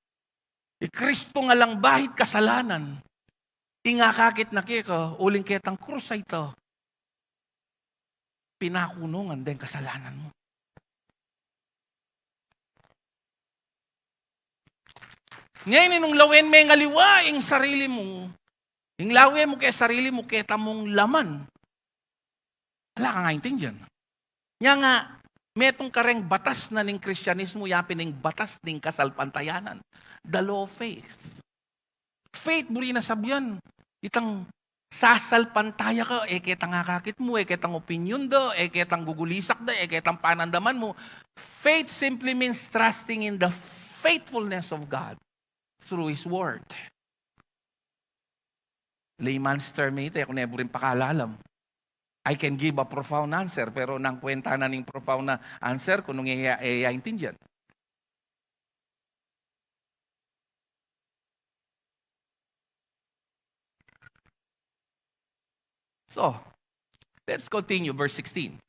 i Kristo nga lang bahit kasalanan, ing akakit na keka uling ketang krus a ita, pinaku no ngan deng kasalanan mu. Ngeni nung lawen meng aliwa ing sarili mu, ing lawe mu keng sarili mu, keta mung laman, ala kang aintindian. Nya nga, metung kareng batas na ning Kristianismu, yapin ing batas ning kasalpantayanan. The law of faith. Faith, buri na sabian, itang sasalpantaya ka, e ketang akakit mu, e ketang opinyon da, e ketang gugulisak da, e ketang panandaman mu. Faith simply means trusting in the faithfulness of God through His Word. Layman's term ita, e ku ne buring pakalalam. I can give a profound answer, pero nanu ing kwenta na ning profound na answer ku nung e ya, e ya intindian? So, let's continue, verse sixteen.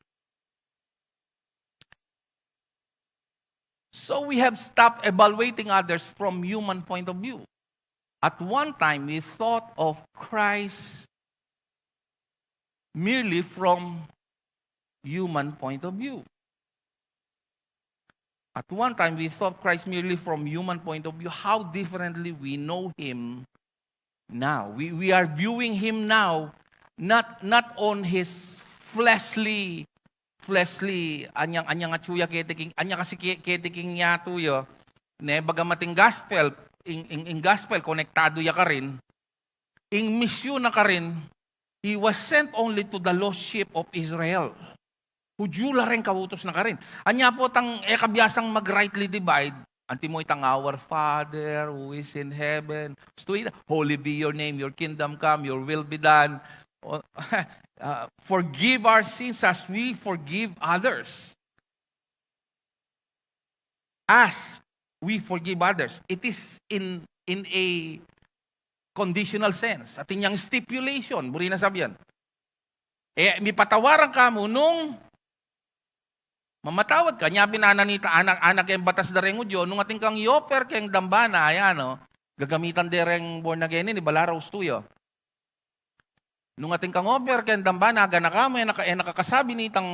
So we have stopped evaluating others from human point of view. At one time, we thought of Christ merely from human point of view. At one time, we thought Christ merely from human point of view. How differently we know Him now. We, we are viewing Him now, not, not on His fleshly, fleshly, anyang, anyang atsu ya keti king, anyang kasi ke-, keti king yatu ya, ne, bagamat ing gospel, ing, ing, ing gospel, konektadu ya karin, ing misyon na karin, He was sent only to the lost sheep of Israel. Hudyu la reng kautus na karin. Anya potang e ka biasang mag-rightly divide, antimo itang "Our Father who is in heaven," "Holy be your name, your kingdom come, your will be done." O, ah, "Forgive our sins as we forgive others." As we forgive others. It is in, in a conditional sense. Atin yang stipulation, buri na sabian. E, mipatawaran ka mu nung mamatawad ka. Nya pin, anak, anak keng batas da reng Hudyu, nung atin kang i-offer keng dambana, ayan, o, gagamitan de reng born again ini, balaran ustu ya. Nung atin kang offer keng dambana, ganaka mu, e na ka, e na ka kasabi nitang,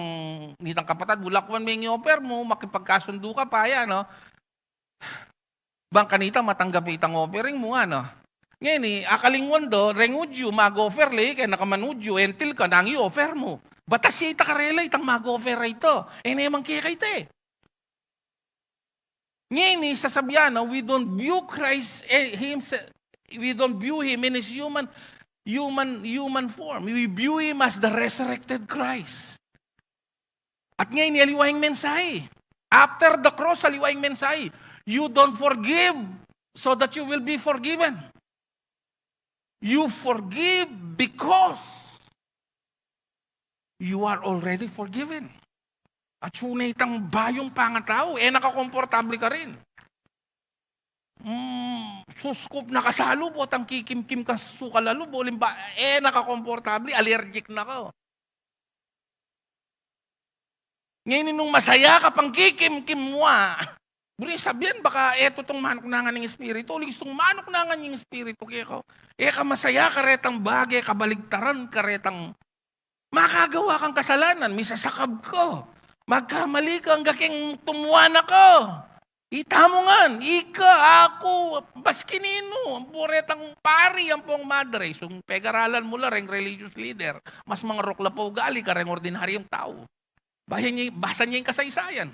nitang kapatad mu, "Lakuan me ing i-offer mu, makipagkasundu ka pa, ayan, o." Bang kanita matanggap itang offering mu, ano? Ngeni, akalingwan da reng Hudyu, mag-offer la, kaya nakaman Hudyu, Hentil ka, nanu ing i-offer mu? Batas ya ita karela, itang mag-offer a ita. E ne man keka ita, e. Ngeni, sasabian na, we don't view Christ, eh, him, we don't view him in his human, human, human form. We view him as the resurrected Christ. At ngeni, aliwa ing mensahe. After the cross, aliwa ing mensahe. You don't forgive so that you will be forgiven. You forgive because you are already forgiven. Atsu ne itang bayung pangatau, e na ka komportable karin. Mm, sus, kup, nakasalu, potang kikimkim ka, sukal a lub, uling ba, e na ka komportable, allergic na ka. Ngeni nung masaya ka pang kikimkim mu, ah, Buri sabyan, baka e tutung manuknangan ning Espiritu, uling istung manuknangan ning Espiritu keka, e ka masaya karetang bage, kabaligtaran karetang makagawa kang kasalanan, misasakab ka, magkamali ka, angga keng tumuan na ka. Ita mu ngan, ika, aku, maski ninu, ampo retang pari, ampong madre, istung pegaralan mu la reng religious leader, mas mangarok la pa ugali kareng ordinaryung tau. Basa ye, basa ye ing kasaysayan.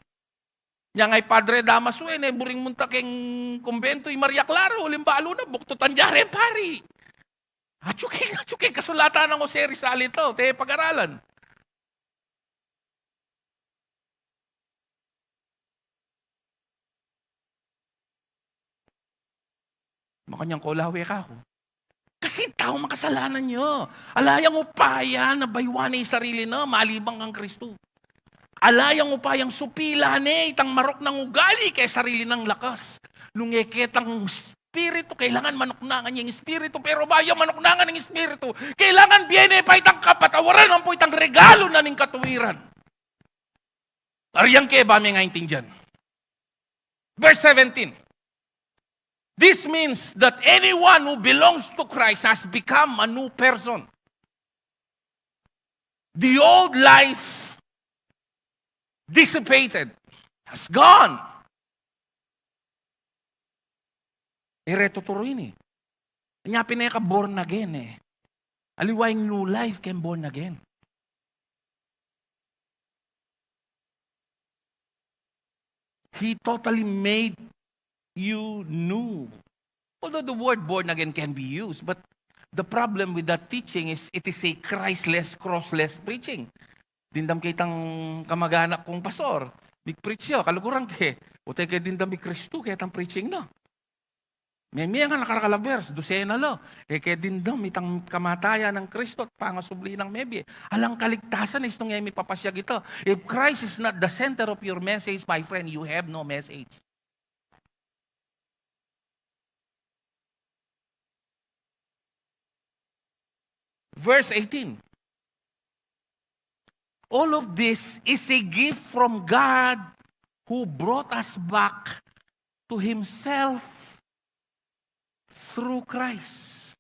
Nya nga i Padre Damaso, e ne buring munta keng kumbentu i Maria Clara, uling balu na, buktutan da reng pari. Atyu keng, atyu keng kasulatan nang Jose Rizal ito, te pagaralan. Makanyan ko la, e ka ku. Kasi ing tau makasalanan ya. Ala yang upaya na bayuan ne ing sarili na, maliban kang Kristu. Ala yang upayang supilan ne itang marok nang ugali keng sarili nang lakas. Nung e ketang Espiritu, kailangan manuknangan ya ing Espiritu, pero bayu manuknangan ing Espiritu, kailangan bie ne pa itang kapatawaran, ampo itang regalu na ning katuwiran. Ari yang keba meng aintindian. Verse seventeen. This means that anyone who belongs to Christ has become a new person. The old life dissipated, has gone. E re tuturu ini. Nya pin e ka born again e. Aliwa ing new life keng born again. He totally made you new. Although the word born again can be used, but the problem with that teaching is it is a Christless, crossless preaching. Dimdam ke itang kamaganak kung pastor, mig-preach ya, kaluguran ke. Ote ke dimdam i Kristu ketang preaching na. Mie-mie ngan a karakal a bers, dusena la. E ke dimdam itang kamatayan nang Kristu at pangasubli nang mebie. Alang kaligtasan, istung e mipapasyag ita. If Christ is not the center of your message, my friend, you have no message. Verse eighteen. All of this is a gift from God who brought us back to Himself through Christ.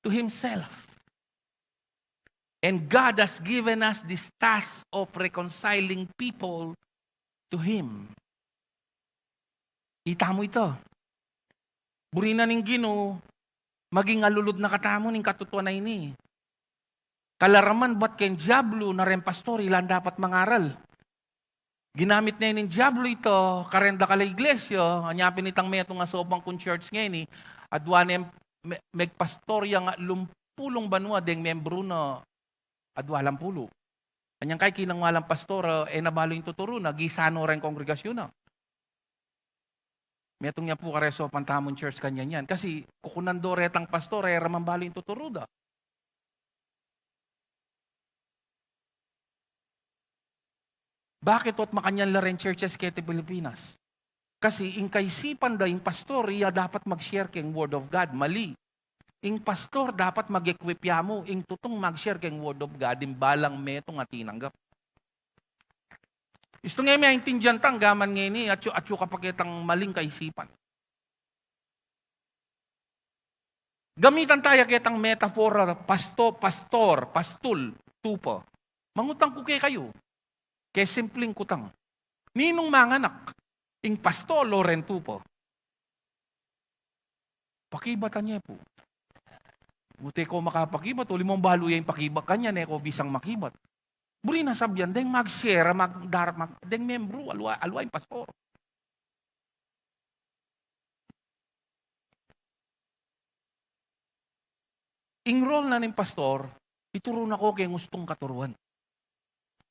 To Himself. And God has given us this task of reconciling people to Him. Ita mu ita. Buri na ning Ginu, maging alulud na katamu ning katutuan a ini. Kalaraman bat keng Diablu na reng pastor, ila ing dapat mangaral. Ginamit ne ning Diablu ita kareng dakal a iglesia, anya pin itang metung a sopang kung church ngeni, adwa ne me-, megpastor yang atlumpulung banua deng membru na adwa lampulu. Anyang kay kinang walang pastor, e na balu ing tuturu na, gisa no reng kongregasyun na. Metung ya pu kareng sopang tamung church kanyan yan. Kasi kukunan do retang pastor, e ra man balu ing tuturu da. Bakit ot makanyan la reng churches keti Pilipinas? Kasi ing kaisipan da, ing pastor, iya dapat mag-share keng Word of God. Mali. Ing pastor dapat mag-equip ya mu ing tutung mag-share keng Word of God, ing balang metung a tinanggap. Istung e mi aintindian tang gaman ngeni, atyu, atyu ka pa ketang maling kaisipan. Gamitan taya ketang metaphor, pasto-, pastor, pastul, tupa. Mangutang ku kekayu, keng simpling kutang. Ninung manganak, ing pastor o reng tupa? Pakibatan ye pu. Bute ko makapakibat, uli mung balu ya ing pakibat kanyan, e ko bisang makibat. Buri na sabyan, deng mag-share, mag-, dar-, mag-, deng membru, aliwa, aliwa ing pastor. Ing role na ning pastor, ituru na ko keng ustung katuruan.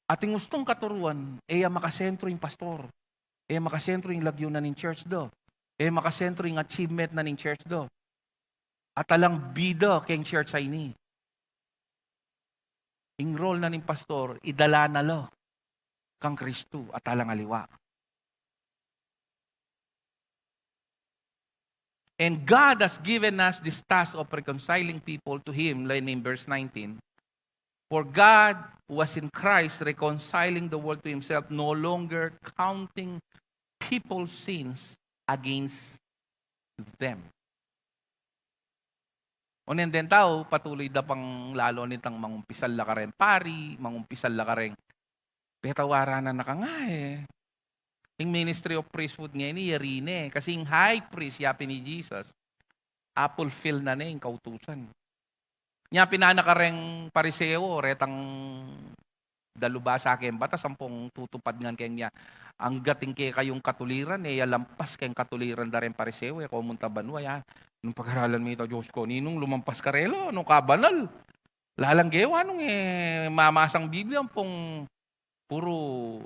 At ing ustung katuruan, e ya makasentru ing pastor. E ya makasentru ing lagyu na ning church da. E ya makasentru ing achievement na ning church da. At alang bida keng church a ini. Ing role na ning pastor, idala na la kang Kristu at alang aliwa. And God has given us this task of reconciling people to Him, lain in verse nineteen. For God was in Christ reconciling the world to Himself, no longer counting people's sins against them. Onen deng tau, patuloy da pang lalu nitang mangumpisal la kareng pari, mangumpisal la kareng, petawaran na na ka nga e. Ing ministry of priesthood ngeni, yari ne. Kasi ing high priest, yapin ni Jesus, a-fulfill na ne ing kautusan. Nya pinana kareng Pariseo, retang dalubasa keng batas, ampong tutupad ngan keng nya. Anggating kekayung katuliran, e ya lampas keng katuliran da reng Pariseo, e ko munta banua, ya. Nung pagaralan mi ita, Dios ko, ninung lumampas karela, nung kabanal. Lalang gewa nung e mamasang Biblia, ampong puru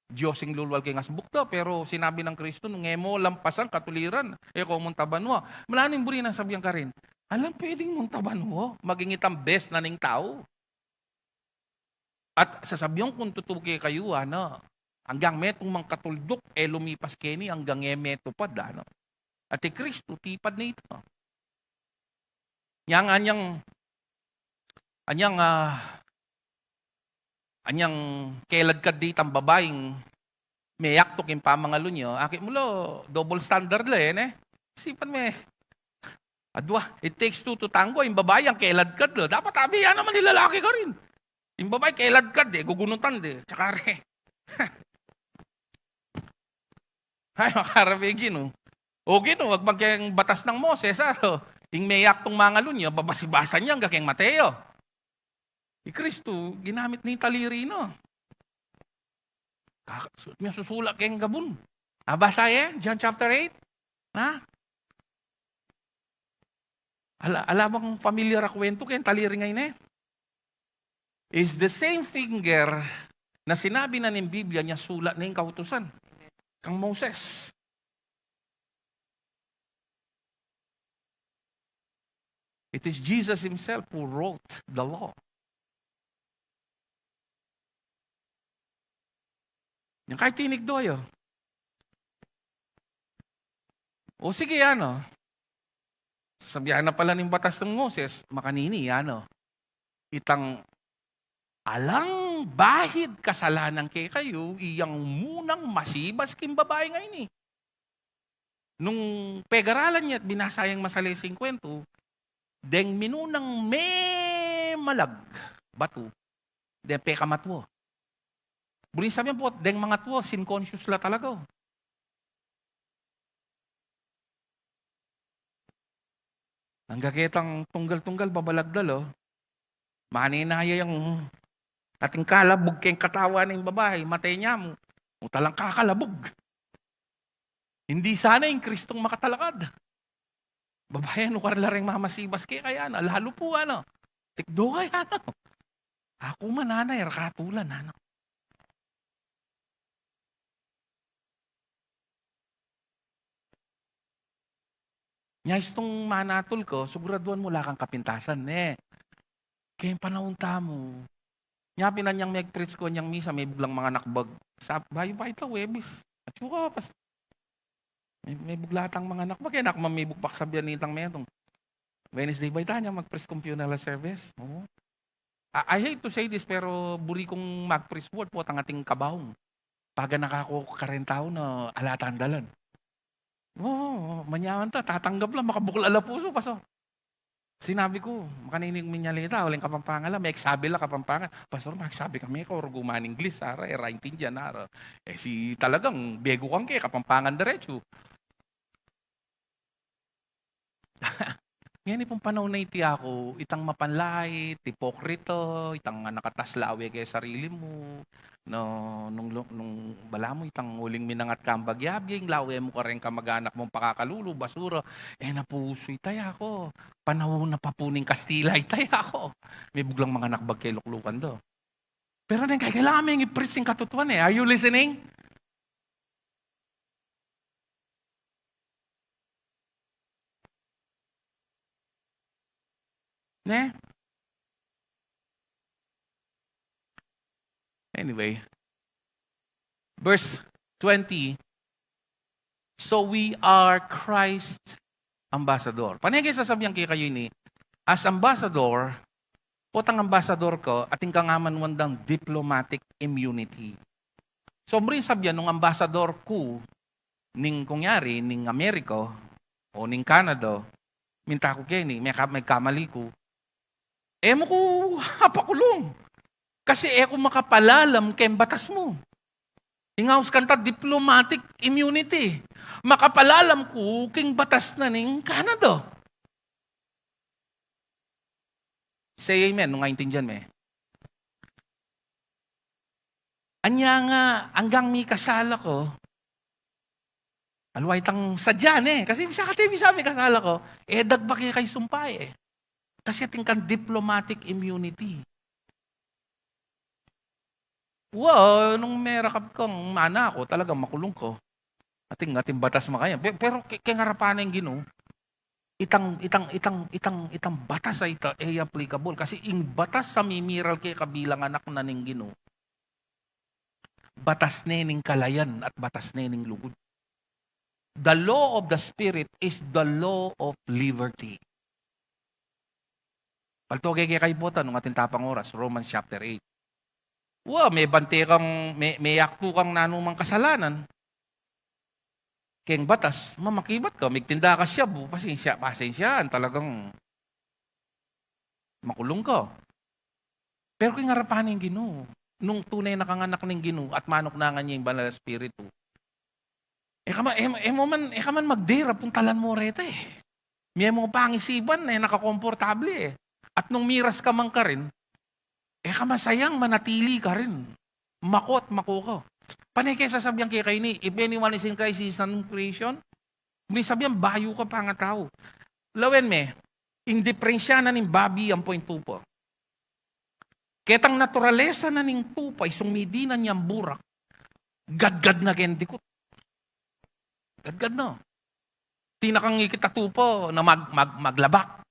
Dios ing lulwal keng asbuk da, pero sinabi nang Kristo, nung e mo lampasan katuliran, e ko munta banua. Malanung buri nang sabian karin, alang pwedeng munta banua, maging itang best na ning tau. At sasabian kung tutu kekayu, ana, anggang metung mang katulduk, e lumipas keni, anggang e metupad, ana. At i Kristo, tipad na ita. Yang anyang, anyang, ah, anyang keladkad ditang babaing meyaktuk ing pamangalu na, akit mu la, double standard la, e, ne? Isipan me, adwa, it takes two to tango, ing babai ang keladkad la. Dapat abihan naman ing lalaki karin. Ing babai keladkad, e, gugunutan de. Tsaka re. Ay, makarapin, Ginu. O Ginu, agpang keng batas nang Moses, aro. Ing meyaktung mangalu na, babasibasan ya angga keng mate ya. I Kristo, ginamit ne ing taliri na. Kaka-, su-, miyasusulat keng gabun. A, basa ye, John chapter eight? Ha? Ala, ala bang familiar a kwentu keng taliri ngeni? Is the same finger na sinabi na ning Biblia, nya sulat ne ing kautusan kang Moses. It is Jesus himself who wrote the law. Yang kay tinikdo yu. O sige, ano? Sasabian na pala ning batas nang Moses, makanini, ano? Itang alang bahid kasalanan kekayu, iyang munang masibas king babai ngeni. Nung pegaralan ya at binasa yang masaleseng kwentu, deng minunang memalag batu, deng pekamatua. Buri nang sabian pu, deng mangatua, sin conscious la talaga. Angga ketang tunggal-tunggal, babalagdal, o. Manenaya yang ating kalabug keng katawan ning babai, mate ne mu. Mu talang kakalabug. Indi sana ing Kristong makatalakad. Babai, nukar la reng mamasibas kekaya, na, lalu pu, ano, tikdo kaya, ano. Aku man, ana, e ra katulan, ano. Nya istung manatul ka, siguraduan mu ala kang kapintasan, ne? Keng panaun tamu. Nya pin anyang megprisko anyang misa, mebuglang manganakbag. Sab-, bayu pa ita, Huwebes. Atsu ka, pas-, me-, mebugla tang manganakbag, e na ku man mebug paksabian nitang metung. Wednesday ba ita anyang magpriskong funeral service? O. I, I hate to say this, pero buri kung magprisko, potang ating kabaung. Paganaka ku kareng tau na ala tang dalan. O, manyaman ta, tatanggap la, makabukal a pusu, Pastor. Sinabi ku, makanini ku minyalita, uling Kapampangan la, megsabi la Kapampangan. Pastor, magsabi kami, e ku rugu man Inglis, ara, e ra intindian, ara. E si talagang begu kang ke, Kapampangan diretsu. Ngeni pung panaun a iti, aku, itang mapanlait, ipokrito, itang nakatas lawe ke sarili mu, no, nung lu-, nung balamu itang uling minangat kang bagyabya, ing lawe mu kareng kamag-anak mung pakakalulu, basura, e na pusu ita, aku. Panaun na pa pu ning Kastila ita, aku. Mebuglang manganakbag ke luklukan da. Pero neng kaya kailangan meng i-preach ing katutuan, e. Are you listening? Ne? Anyway. Verse twenty, "So we are Christ ambassador." Pane ke sasabian ke kayu ini, as ambassador, potang ambassador ka, atin kang amanuan dang diplomatic immunity. So, buri nang sabian nung ambassador ku, ning kunyari, ning Amerika o ning Canada, minta ku keni, meka-, megkamali ku, e mu ku apakulung. Kasi e ku makapalalam keng batas mu. Ing aus kanta diplomatic immunity. Makapalalam ku king batas na ning Canada. Say amen nung aintindian me. Anya nga, anggang mikasala ku, aliwa itang sadya ne. Kasi bisa kate, bisa mikasala ku, e dagba ke kay sumpa e. Kasi atin kang diplomatic immunity. Wa, nung merakap kang mana ku, talagang makulung ku. Atin, atin batas makanyan. Pe-, pero ke-, keng arapan ning Ginu, itang, itang, itang, itang, itang batas a ita, e applicable. Kasi ing batas a mimiral ke kabilang anak na ning Ginu, batas ne ning kalayan at batas ne ning lugud. The law of the Spirit is the law of liberty. Palto ke kekayutan nung atin tapang oras, Romans chapter eight. Wa, mebante kang, me-, meyaktu kang nanumang kasalanan keng batas, mamakibat ka, migtinda ka shabu, pasensya, pasensyaan, talagang makulung ka. Pero keng arapan ning Ginu, nung tune na kang anak ning Ginu at manuknangan ya ing Banal a Espiritu, e ka ma-, e, e mu man, e ka man magdera, puntalan mu reta e. Mie mu pangisipan, e na ka komportable e. At nung miras ka man karin, e ka masayang manatili karin. Mako at mako ka. Pane ke sasabian ke kayu ini, "If anyone is in Christ, he is a new creation." Ini sabian, bayu ka pang tau. Lawen me, ing diperensya na ning babi ampo ing tupa. Ketang naturalesa na ning tupa, isung midinan yang burak, gadgad na keng dikut. Gadgad na. Atin kang ikit a tupa na mag-, mag-, maglabak.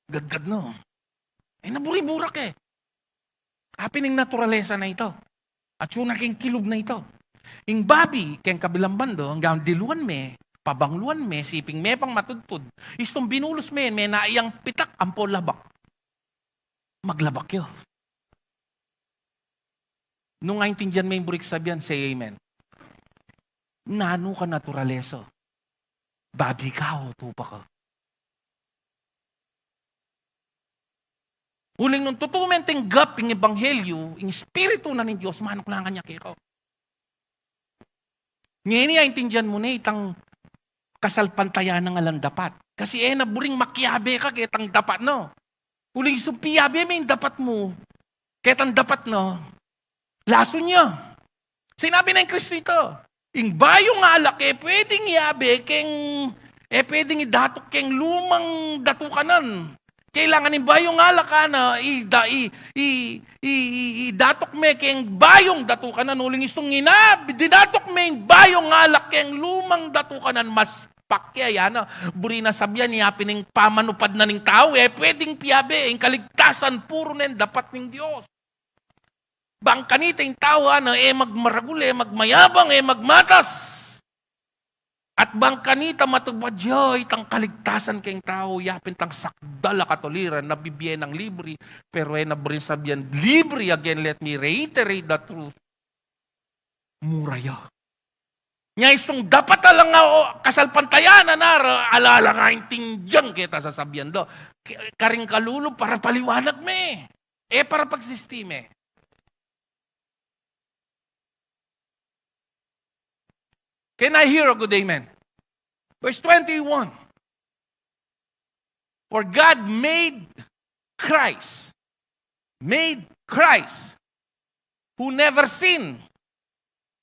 Gadgad na. E na buri burak e. Apin ing naturalesa na ita. Atyu na keng kilub na ita. Ing babi, keng kabilang banda, anggang diluan me, pabangluan me, siping me pang matudtud, istung binulus me, menayang pitak ampo labak. Maglabak ya. Nung aintindian me ing buri kung sabian, say amen. Nanu ka naturalesa? Babi ka o tupa ka? Uling nung tutu meng tinggap ing ebanghelyu, ing Espiritu na ning Dios, manuknangan ya keka. Ngeni aintindian mu ne itang kasalpantayanan alang dapat. Kasi e na buring makiabe ka ketang dapat na. Uling istung piabe me ing dapat mu ketang dapat na, lasun ya. Sinabi na ning Kristo ita, ing bayung alak e pwedeng iabe keng, e pwedeng idatuk keng lumang datukanan. Kailangan ing bayung alak ana, i-, da-, i-, i-, i-, i-, idatuk me keng bayung datukanan. Uling istung ina-, dinatuk me ing bayung alak keng lumang datukanan, mas pakya ya na. Buri na sabian, yapin ing pamanupad na ning tau, e pwedeng piabe, ing kaligtasan puru neng dapat ning Dios. Bang kanita ing tau ana, e magmaragul, e magmayabang, e magmatas. At bang kanita matupad ya itang kaligtasan keng tau, yapin itang sakdal a katuliran na bibie nang libre, pero e na buring sabian libre, again, let me reiterate the truth. Mura ya. Nya istung dapat alang, o, kasalpantayanan na ra, ala la nga aintindian keta sasabian da. Ke-, karing kalulu para paliwanag me. E para pagsistime. Can I hear a good amen? Verse twenty-one. For God made Christ, made Christ, who never sinned.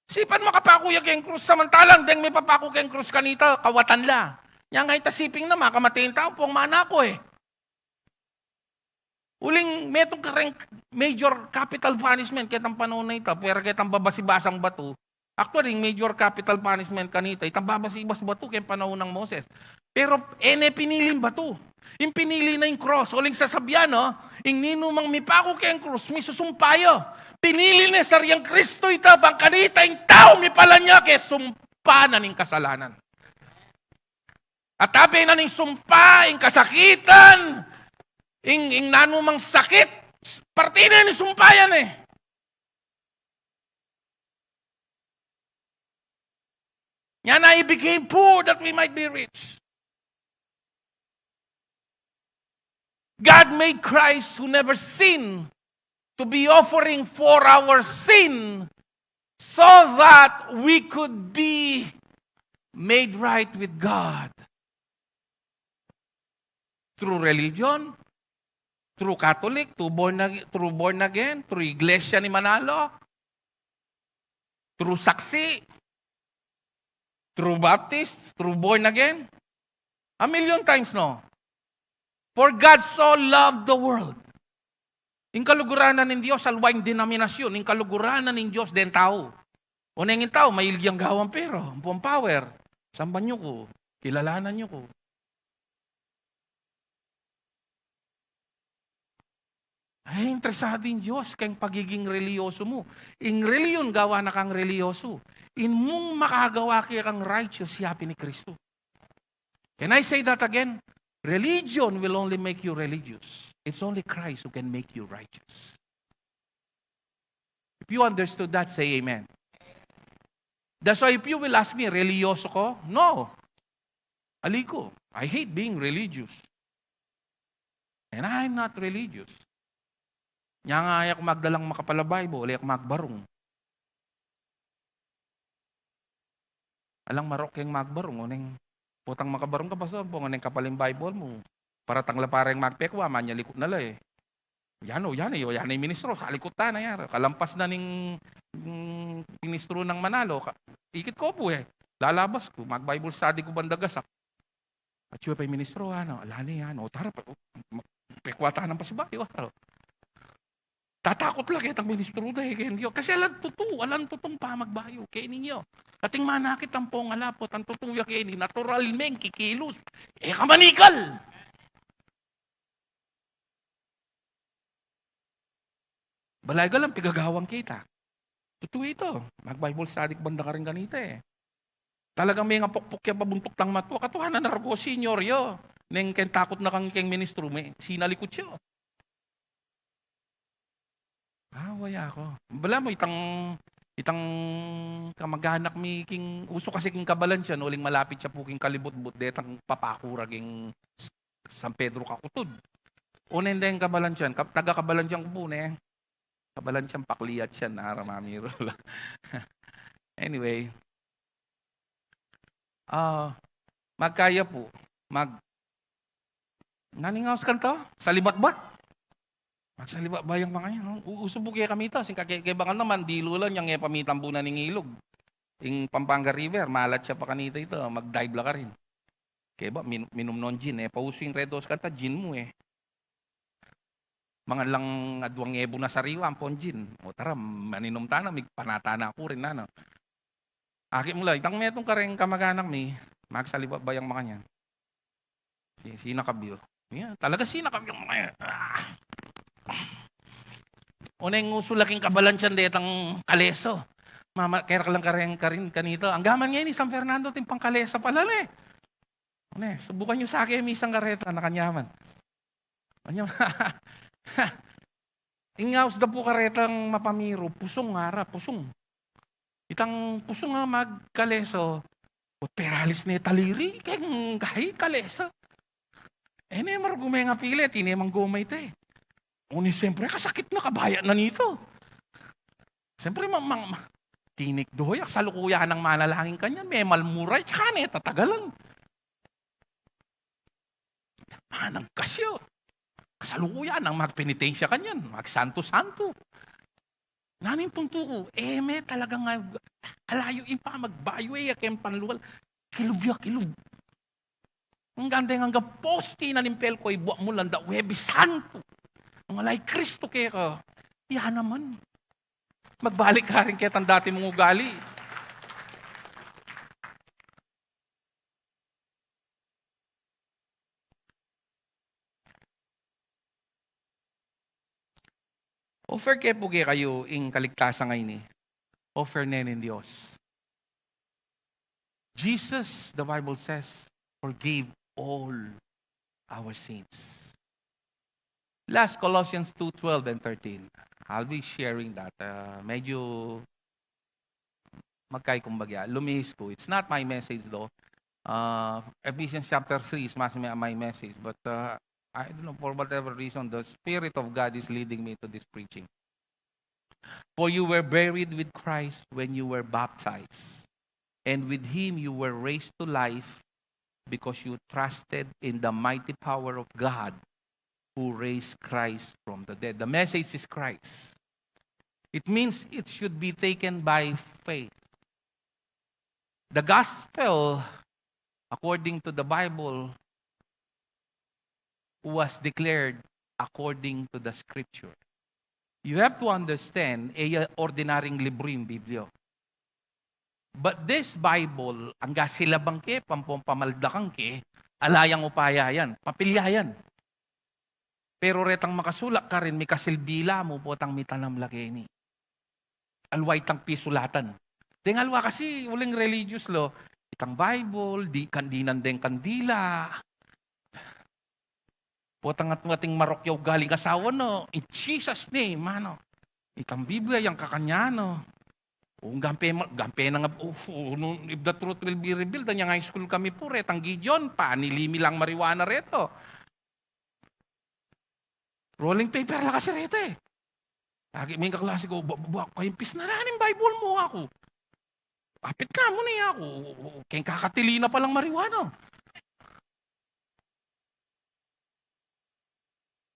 Sipan mu kapaku ya keng krus, samantalang deng mepapaku keng krus kanita, kawatan la. Nya nga ita siping na, makamate ing tau, pung mana ku e. Uling metung kareng major capital punishment ketang panaun na ita, pwera ketang babasi-basang batu. Actually, ing major capital punishment kanita, itang babasi-bas batu keng panaun nang Moses. Pero e ne piniling batu. Ing pinili na ing krus. Uling sasabian, no, ing ninumang mipaku keng krus, misusumpa ya. Pinili ne sariang Kristo ita, bang kanita ing tau mipalanya ke sumpa na ning kasalanan. At abe na ning sumpa, ing kasakitan, ing, ing nanumang sakit, parti na ning sumpa yan e. Nya na, "He became poor that we might be rich." God made Christ, who never sinned, to be offering for our sin, so that we could be made right with God. Through religion, through Catholic, through born ag-, through born again, through Iglesia ni Manalo, through Saksi, through Baptist, through born again. A million times, no? For God so loved the world. Ing kaluguran na ning Dios, aliwa ing denominasyun, ing kaluguran na ning Dios deng tau. Oneng ing tau, mahilig yang gawan pera, ampong power. Samban yu ku, kilalanan yu ku. Ay, interesadu ing Dios keng pagiging relihiyosu mu. Ing relihiyon, gawa na kang relihiyosu. Ing mung makagawa keka kang righteous, ya pin i Kristu. Can I say that again? Religion will only make you religious. It's only Christ who can make you righteous. If you understood that, say amen. That's why if you will ask me, relihiyosu ko? No. Ali ku, I hate being religious. And I'm not religious. Nya nga, e ku magdalang makapal a Bible, e ku magbarung. Alang marok keng magbarung, oneng potang makabarung ka, pastor, ampong oneng kapal ing Bible mu. Para tang la pareng magpekwa, manyalikut na la e. Yan o, yan e, o, yan e, ministro, salikut ta na yan. Kalampas na ning, mm, ministro nang Manalo, ka-, ikit ku pu e. Lalabas ku, mag-Bible study ku bandang gasak. Atyu pa ing ministro, ano, ala ne, ano, tara, pa-, ma-, pekwa ta nang pasibayu, ano. Tatakut la ketang ministro da, e, keng Dios. Kasi alang tutu, alang tutun pamagbayu keni. Ating manakit ampong ala potang tutu ya keni, natural meng kikilus. E ka manikal. Balayga lang pigagawan kita. Tutu ita, mag-Bible study ku banda karin kanita e. Talagang mengapukpuk ya pabuntuk tang matua. Katuhanan na ragu, senior ya. Neng keng takut na kang keng ministro, me, sinalikut ya. Away aku. Balamu itang, itang kamaganak mi king, usu kasi king Cabalansian, uling malapit ya pu king Kalibutbut, detang papaku ra king San Pedro Kakutud. Oneng deng Cabalansian, ka-, taga Cabalansian ku pu ne. Cabalansian, pakliat siya, nara mamiru la. Anyway, ah, magkaya pu, mag-, nanu ing aus kanita? Salibatbat. Magsalibatbat yang makanyan, no? U-, usu pu kekami ita, singkake-, kebang naman, dilu la, nyang e pamitan pu na ning ilug. Ing Pampanga River, malat ya pa kanita ita, mag-dive la karin. Keba, min-, minum nong gin, e, pausu ing Red Horse kanita, gin mu e. Mangan lang adwang ebu na sariwa, ampong gin. O tara, maninum tana, migpanata na ku rin, nanu. Akit mu la, itang metung kareng kamaganak mi, magsalibatbat yang makanyan. Si, sinakab yu. Ya, talaga sinakab yang makanyan. Ah. Oneng usu la king Cabalansian detang kaleso. Mama, kerak lang kareng karin kanita. Anggaman ngeni San Fernando, atin pang kaleso pala ne. One, subukan yu sa ke, misang kareta, nakanyaman. Kanyaman. Ing aus da pu karetang mapamiru, pusung, ngara, pusung. Itang pusung a magkaleso, o, peralis ne taliri, keng gahi kaleso. E ne, margu mengapili, tine mang goma ita e. Oni, siyempre, kasakit na, kabaya na nita. Siyempre, ma-, ma-, ma-, tinikdo ya, kasalukuyan nang manalangin kanyan, memalmura, e, tsaka ne tatagalan. Managkas ya. Kasalukuyan nang magpenitensya kanyan, magsanto-santo. Nanu ing puntu ku, e me talagang, ah, ala yu ing pamagbayu e, ya keng panlual. Kilub ya, kilub. Anggang deng anggang posti na ning pelko, ibuak mu lang da Huwebes Santo. Nung ala i Kristo keka, ya naman. Magbalik karin ketang dati mung ugali. Offer ke pu kekayu ing kaligtasan a ini. Offer ne ning Dios. Jesus, the Bible says, forgave all our sins. Last, Colossians two twelve and thirteen. I'll be sharing that. Uh, medyo magkaikumbaga, lumihis ku. It's not my message though. Uh, Ephesians chapter three is mas my, my message, but, uh, I don't know, for whatever reason, the Spirit of God is leading me to this preaching. For you were buried with Christ when you were baptized, and with him you were raised to life because you trusted in the mighty power of God who raised Christ from the dead. The message is Christ. It means it should be taken by faith. The gospel, according to the Bible, was declared according to the scripture. You have to understand, e ya ordinaryung libru ing Biblia. But this Bible, angga silabang ke, pampong pamaldakan ke, ala yang upaya yan, papilya yan. Pero retang makasulat karin, mikasilbi la mu potang mitanam la keni. Aliwa itang pisulatan. Deng aliwa kasi uling religious law, itang Bible, di kandinan deng kandila. Potang at ating marok ya ugaling asawa no, in Jesus' name, ano. Itang Biblia, yang kakanyan, no. O, gampe, gampe na nga, o, o, nung, if the truth will be revealed, anyang high school kami pu, retang Gideon, panili mi lang marijuana reto. Rolling paper la kasi reta e. Lagi ming kaklase ku, "Ba, ba, ba, kaimpis na ning Bible mu," aku. Apit na mu ni aku. Keng kakatili na palang marijuana.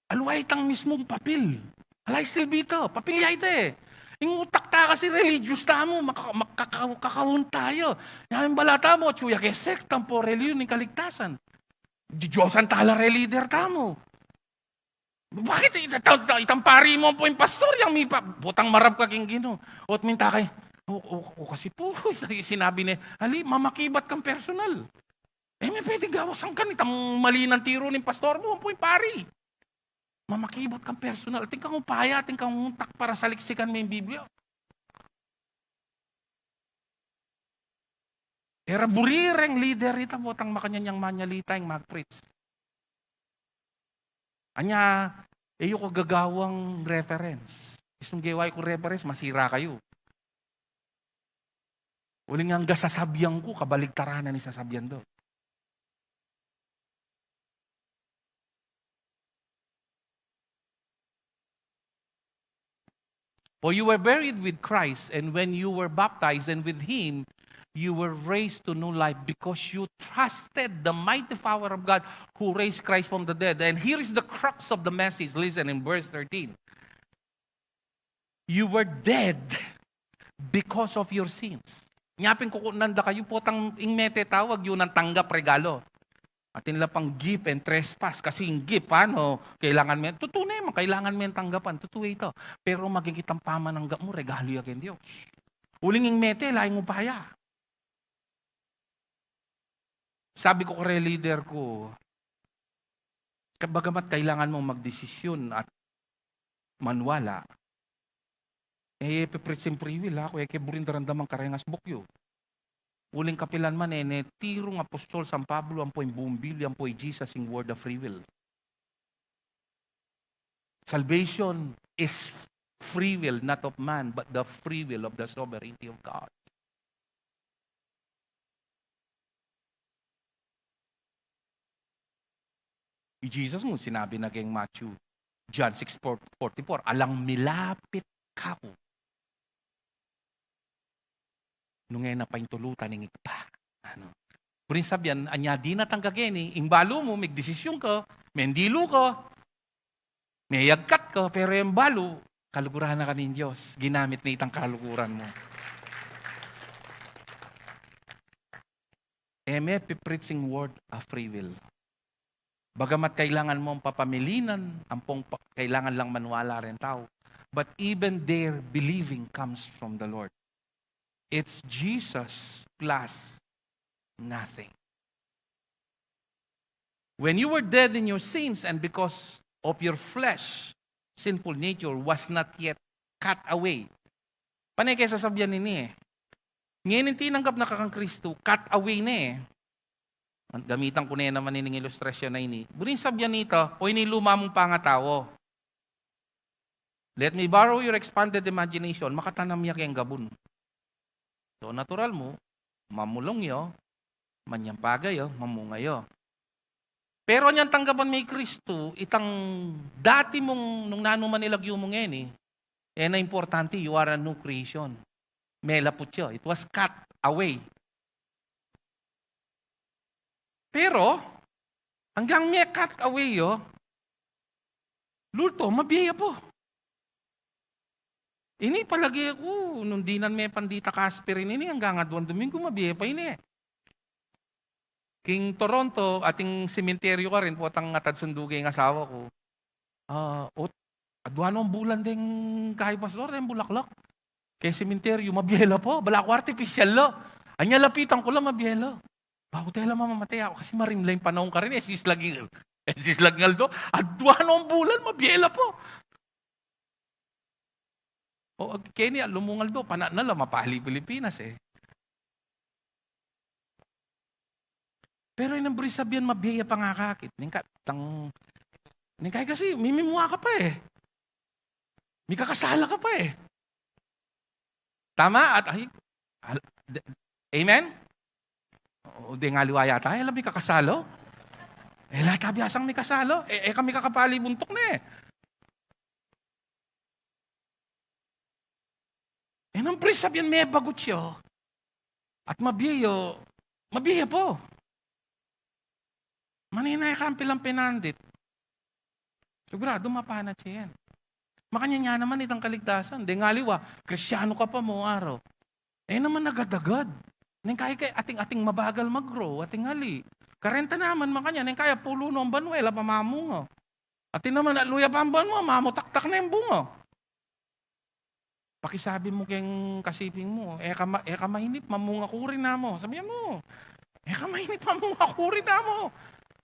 Aliwa itang mismung papil. Ala, silbi ta, papil ya ita e. Ing utak ta kasi religious tamu, maka-, makaka-, kakaun tayu. Yang balita mu, atyu ya ke sekta ampo relihiyon ning kaligtasan. Di-Diyosan ta la reng lider tamu. Bakit ita-, ita-, itang pari mu ampo ing pastor yang mipa-, potang marap ka king Ginu. Ot minta kay, o, o, o, kasi pu, sinabi ne, "Ali, mamakibat kang personal." E me pwedeng gawasan kan itang mali nang tiru ning pastor mu ampo ing pari. Mamakibat kang personal. Atin kang upaya, atin kang utak para saliksikan me ing Biblia. E ra buri reng lider ita, potang makanyan yang manyalita, ing mag-preach. Anya, e yu ku gagawang reference. Istung gewa yu ku reference, masira kayu. Uling angga sasabian ku, kabaligtaran na ning sasabian do. For you were buried with Christ, and when you were baptized, and with him you were raised to new life because you trusted the mighty power of God who raised Christ from the dead. And here is the crux of the message. Listen in verse thirteen. You were dead because of your sins. Nyapin kukunan da kayu, potang ing mete tawag, yu nang tanggap regalo. Atin la pang gift and trespass, kasi ing gift, ano, kailangan me, tutu ne man, kailangan me tanggapan, tutu ita. Pero maging itang pamananggap mu, regalo ya keng Dios. Uling ing mete, laing upaya. Sabi ku kareng lider ku, ka-, bagamat kailangan mung magdesisyon at manwala, e, e pe-preach ing free will, ha? Ku, e ke buring daramdaman kareng asbuk yu. Uling kapilan man, e ne tirung apostol San Pablo ampo ing buung Biblia ampo i Jesus ing word a free will. Salvation is free will, not of man, but the free will of the sovereignty of God. I Jesus mu sinabi na keng Matthew, John six forty-four, "Alang milapit kaku nung e na paintulutan ing Ibpa." Ano? Buring sabian, anya dinatang ka keni, ing balu mu, megdesisyon ka, mendilu ka, meyagkat ka, pero ing balu, kaluguran na ka ning Dios, ginamit na itang kaluguran mu. E me pe-preach ing word a free will. Bagamat kailangan mung papamilinan, ampong pa-, kailangan lang maniwala reng tau. But even their believing comes from the Lord. It's Jesus plus nothing. When you were dead in your sins and because of your flesh, sinful nature was not yet cut away. Pane ke sasabian ini e. Ngeni tinanggap na ka kang Kristu, cut away ne e. Gamitan ku ne naman ining ilustrasyon a ini. Buring sabian nita, o ini luma mung pangatau. Let me borrow your expanded imagination. Makatanam ya keng gabun. So, natural mu, mamulung yu, manyampaga yu, mamunga yu. Pero anyang tanggapan me i Kristu, itang dati mung nung nanu man ilagyu mu ngeni, e na importante, you are a new creation. Melaput ya. It was cut away. Pero, anggang me-cut away ya, lulto, mabie ya pu. Ini palage ku, nung dinan me pandita Casper ini, anggang aduang Domingo, mabie pa ini. King Toronto, ating sementeryo karin, potang atad sunduge ing asawa ku. Ah, ot, aduang bulan deng kayu, Pastor, deng bulaklak. Keng sementeryo, mabie la pu, balaku artipisyal la. Anya lapitan ku la, mabie la. Baku tela mamamate aku, kasi marimla ing panaun karin, e, sislag ing, e, sislag ing aldo. Aduang bulan, mabie la pu. O, keni, lumungal do, pana na la, mapali Pilipinas, e. Pero inang buri sabian, mabie ya pa nga kakit. Neng ka, tang, neng kaya kasi, mimimua ka pa, e. Mikakasala ka pa, e. Tama? At, ay, al-, de-, amen? O, deng aliwa yata, e la mikakasala. E la ta biasang mikasala. E, e ka mikakapali buntuk ne. E nang buri sabian, mebagut ya. At mabie ya, mabie ya pu. Manina ya kang pilang pinandit. Siguradu mapanat ya yan. Makanyan ya naman itang kaligtasan. Deng aliwa, Kristiano ka pa mu araw. E naman agad-agad. Neng kaya ka, ating, ating mabagal mag-grow, ating ali. Kareng ta naman, makanyan, neng kaya pulu no ing banua, e la pa mamunga. Atin naman, atlu ya pa ing banua, mamutaktak ne ing bunga. Pakisabi mu keng kasiping mu, e ka ma-, e ka mainip, mamunga ku rin, amu. Sabian mu, e ka mainip, mamunga ku rin, amu.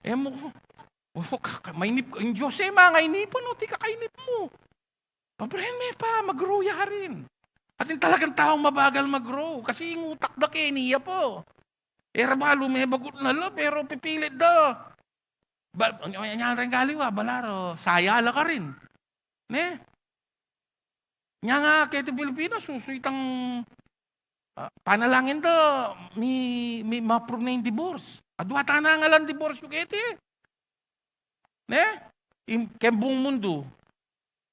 E mu, o, ka-, ka-, mainip, ing Dios e mangainip, ano, ti kakainip mu. Pabrihan me pa, mag-grow ya rin. Atin talagang taung mabagal mag-grow, kasi ing utak da keni ya pu. E ra balu mebagut na la, pero pipilit da. Ba, nya, nya, nya reng aliwa, balaru, saya la karin. Ne? Nya nga, keti Pilipinas, usu itang, ah, panalangin da, mi, mi, ma-approve ne ing divorce. Adua ta nang alang divorce yu keti. Ne? Ing, keng buung mundu.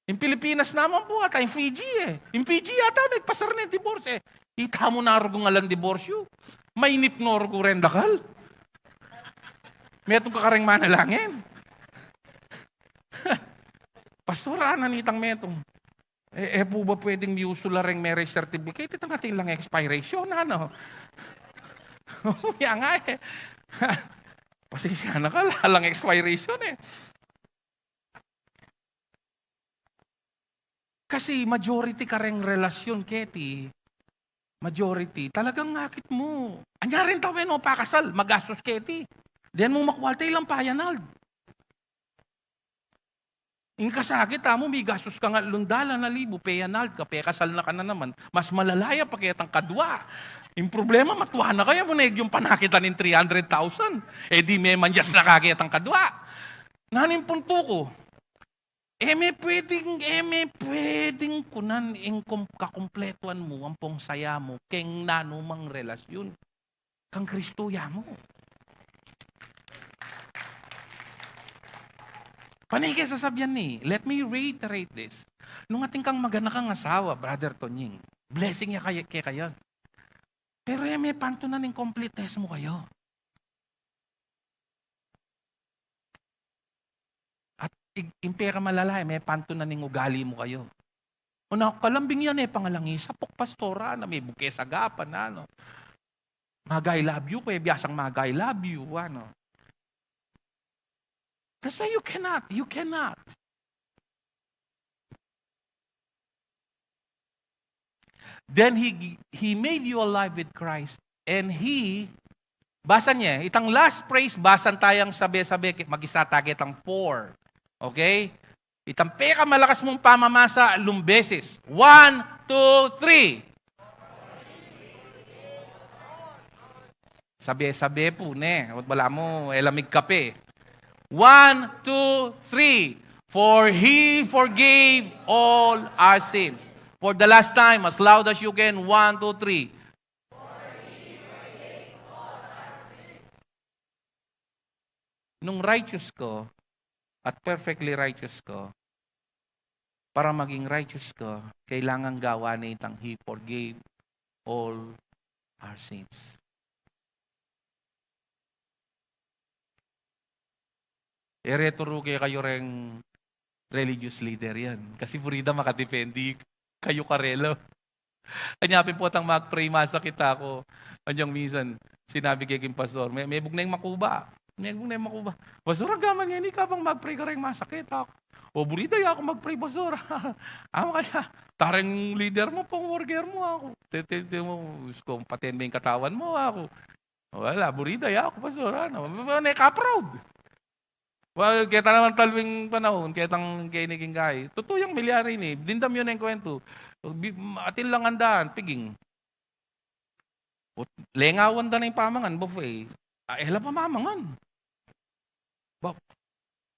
Ing Pilipinas naman pu, ata ing Fiji, e. Ing Fiji yata, mepasar ne ing divorce, e. Ita mu na rugu ing alang divorce yu. Mainip no rugu reng dakal. Metung ka kareng manalangin. Pastor, anan itang metung. E, e pu ba pwedeng miusul la reng marriage certificate? Itang atin lang expiration, ano? Ya nga, e. Pasensya na ka, alang expiration, e. Kasi majority kareng relasyon keti, majority, talagang ngakit mu. Anya rin tau e no pakasal, magastus keti. Dinan mu makualta, ilang pa-annul. Ing kasakit, amu, migastus kang atlung dalan a libu, pe-annul ka, pekasal na ka na naman. Mas malala ya pa ketang kadua. Ing problema, matua na ka, e mu ne igyung panakitan ing three hundred thousand. E di memanyas na ka ketang kadua. Nanu ing puntu ku? E me pwedeng, e me pwedeng kunan ing kum-, kakumpletuan mu ampong saya mu keng nanumang relasyon. Kang Kristu ya mu. Pane ke sasabian ini, let me reiterate this. Nung atin kang maganakang asawa, Brother Tonying, blessing ya kaya, kekayu. Pero e me pantunan ing completeness mu kayu. At ig-, ing pekamalala, e me pantunan ing ugali mu kayu. O, naku, kalambing yan e, pangalangi sapuk, pastora, na me bukes agapan, ano. Mag-I love you, kaya biasang mag-I love you, ano. That's why you cannot, you cannot. Then he, he made you alive with Christ. And he, basa ne, itang last phrase, basan tayang sabe-sabe, ke-, mag-isa ta ketang four. Okay? Itang pekamalakas mung pamamasa, atlung beses. One, two, three. Sabe-sabe pu, ne? Ot balamu, e la migkape. One, two, three. For he forgave all our sins. For the last time, as loud as you can. One, two, three. Nung righteous ka at perfectly righteous ka, para maging righteous ka, kailangan gawa na itang He forgave all our sins. E re turu kekayu reng religious leader yan. Kasi buri da makadepende kayu karela. Anya pin potang mag-pray, masakit aku. Anyang minsan, sinabi ke king pastor, "Me, mebug ne ing makuba. Mebug ne ing makuba." "Pastor, agaman ngeni kabang mag-pray kareng masakit aku." "O, buri da ya ku mag-pray, pastor." "Ama kaya, tareng leader mu, pang worker mu aku." Te, te, te mu, Diyos ku, paten me ing katawan mu aku. Wala, buri da ya ku, pastor, ano. Ne ka-proud. Well, keta naman talu ing panaun, ketang keni king gayu. Tutu yang milyari ini, dimdam yu ne ing kwentu. Bi-, atin lang andanan, piging. Lengawan da na ing pamangan, buffet. A, e la pa mamangan. Ba,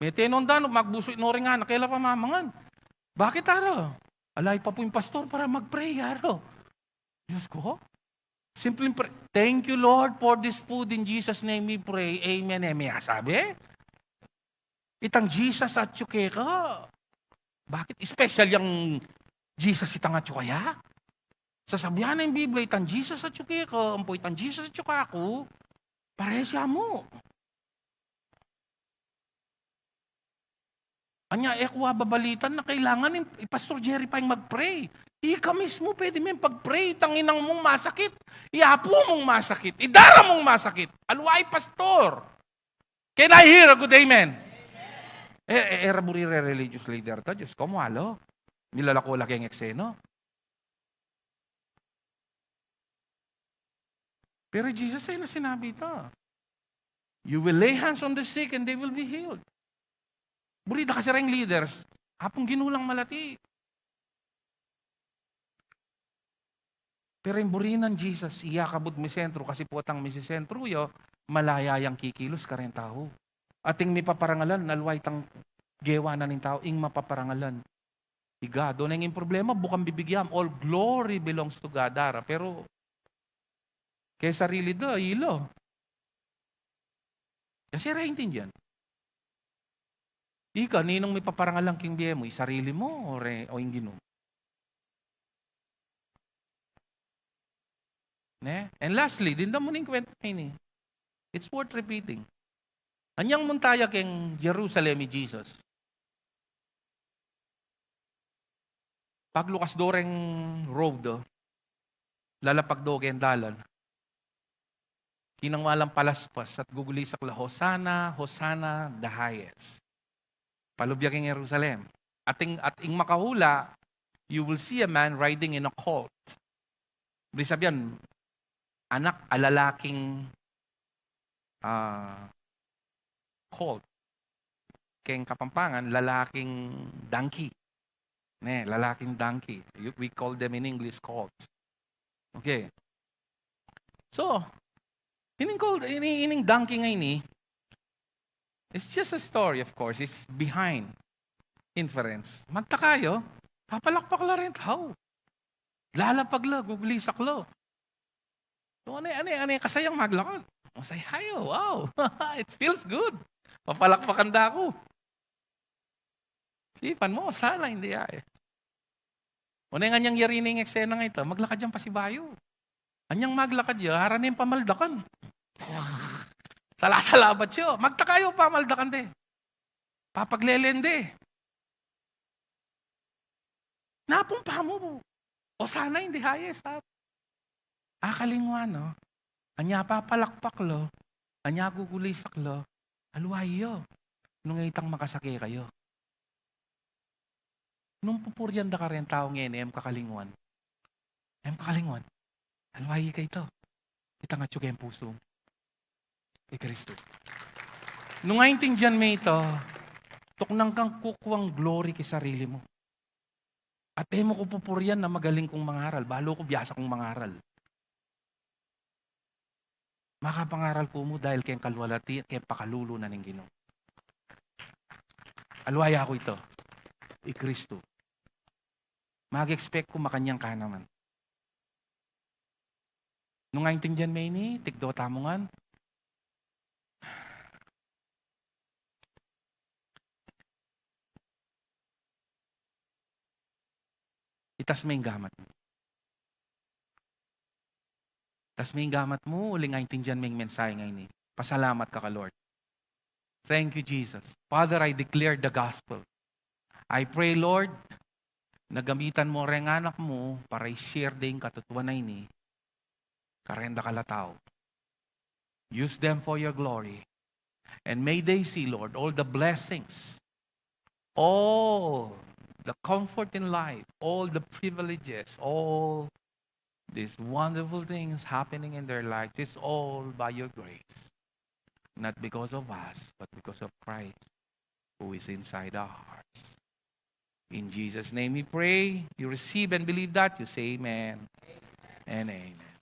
mete no ing danu, magbusu no ring anak, e la pa mamangan. Bakit, ara? Ala, ipapu ing pastor para mag-pray, ara. Diyos ku, simpleng pray, "Thank you, Lord, for this food. In Jesus' name we pray. Amen." E me asabi? Itang Jesus atyu keka. Bakit? Special yang Jesus itang atyu kaya? Sasabian na ing Biblia, itang Jesus atyu keka, ampo itang Jesus atyu kaku, parehas ya mu. Anya, e ku ababalitan na kailangan i, i Pastor Jerry pa ing mag-pray. Ika mismu pwede meng pag-pray itang inang mung masakit. I apu mung masakit. I dara mung masakit. Aliwa i pastor. Can I hear a good amen? E, e, e ra buri re religious leader ta, Diyos ku, mualo. Milalako la keng eksena. Pero Jesus, e na sinabi ita, "You will lay hands on the sick and they will be healed." Buri da kasi reng leaders, Apung Ginu lang malati. Pero ing buri nang Jesus, iya kabud misentru, kasi potang misisentru ya, malaya yang kikilos kareng tau. Ating mipaparangalan, aliwa itang gewa na ning tau, ing mapaparangalan i God. O neng ing problema, bukang bibie, all glory belongs to God, ara. Pero, keng sarili da, ila. Kasi e ra intindian. Ika, ninung mipaparangalan king bie mu, i sarili mu, o re, o ing Ginu? Ne? And lastly, dimdam mu ning kwento ini. It's worth repeating. Anyang munta ya keng Jerusalem i Jesus, paglukas do reng road, lalapag do keng dalan, kinang walang palaspas at gugulisak la, "Hosanna, Hosanna, the highest." Palubya keng Jerusalem. Ating, at ing makahula, you will see a man riding in a colt. Ibig sabihin, anak a lalaking, ah, colt. Keng Kapampangan, lalaking donkey. Ne, lalaking donkey. You, we call them in English colt. Okay. So, ining colt, ini, ining donkey ngeni, it's just a story, of course. It's behind inference. Magtaka yu, papalakpak la reng tau. Lalapag la, gugulisak la. So, ane, ane, ane, kasayang maglakad. Masaya yu, wow. It feels good. Papalakpakan da ku. Isipan mu, Hosanna in the highest. O neng anyang yari ning eksenang ita, maglakad yang pasibayu. Anyang maglakad ya, ara neng pamaldakan. Salasalabat ya. Magtaka yu, pamaldakan de. Papaglelen de. Napung pamu, Hosanna in the highest, ha? Akalingwan, no? Anya papalakpak la, anya gugulisak la, aliwa yu. Nung itang makasakit kayu, nung pupurian da ka reng tau ngeni, e mu kakalingwan. E mu kakalingwan. Aliwa yu kaytu. Itang atyu keng pusu mu i Kristu. Nung aintindian me ita, tuknang kang kukuang glory king sarili mu. At e mu ku pupurian na magaling kung mangaral, balu ku biasa kung mangaral. Makapangaral ku mu dahil keng kalwalati, keng pakalulu na ning Ginu. Aliwa ya ku itu, i Kristu. Mag-expect ku makanyan ka naman. Nung aintindian me ini, tikdo tamu ngan. Tas me ing gamat mu. Tas me ing gamat mu, uling aintindian me ing mensahe ngeni. Pasalamat ka ka Lord. Thank you, Jesus. Father, I declare the gospel. I pray, Lord, na gamitan mu reng anak mu para i-share de ing katutuan a ini kareng dakal a tau. Use them for your glory. And may they see, Lord, all the blessings, all the comfort in life, all the privileges, all these wonderful things happening in their lives. It's all by your grace. Not because of us, but because of Christ who is inside our hearts. In Jesus' name we pray. You receive and believe that, you say amen and amen.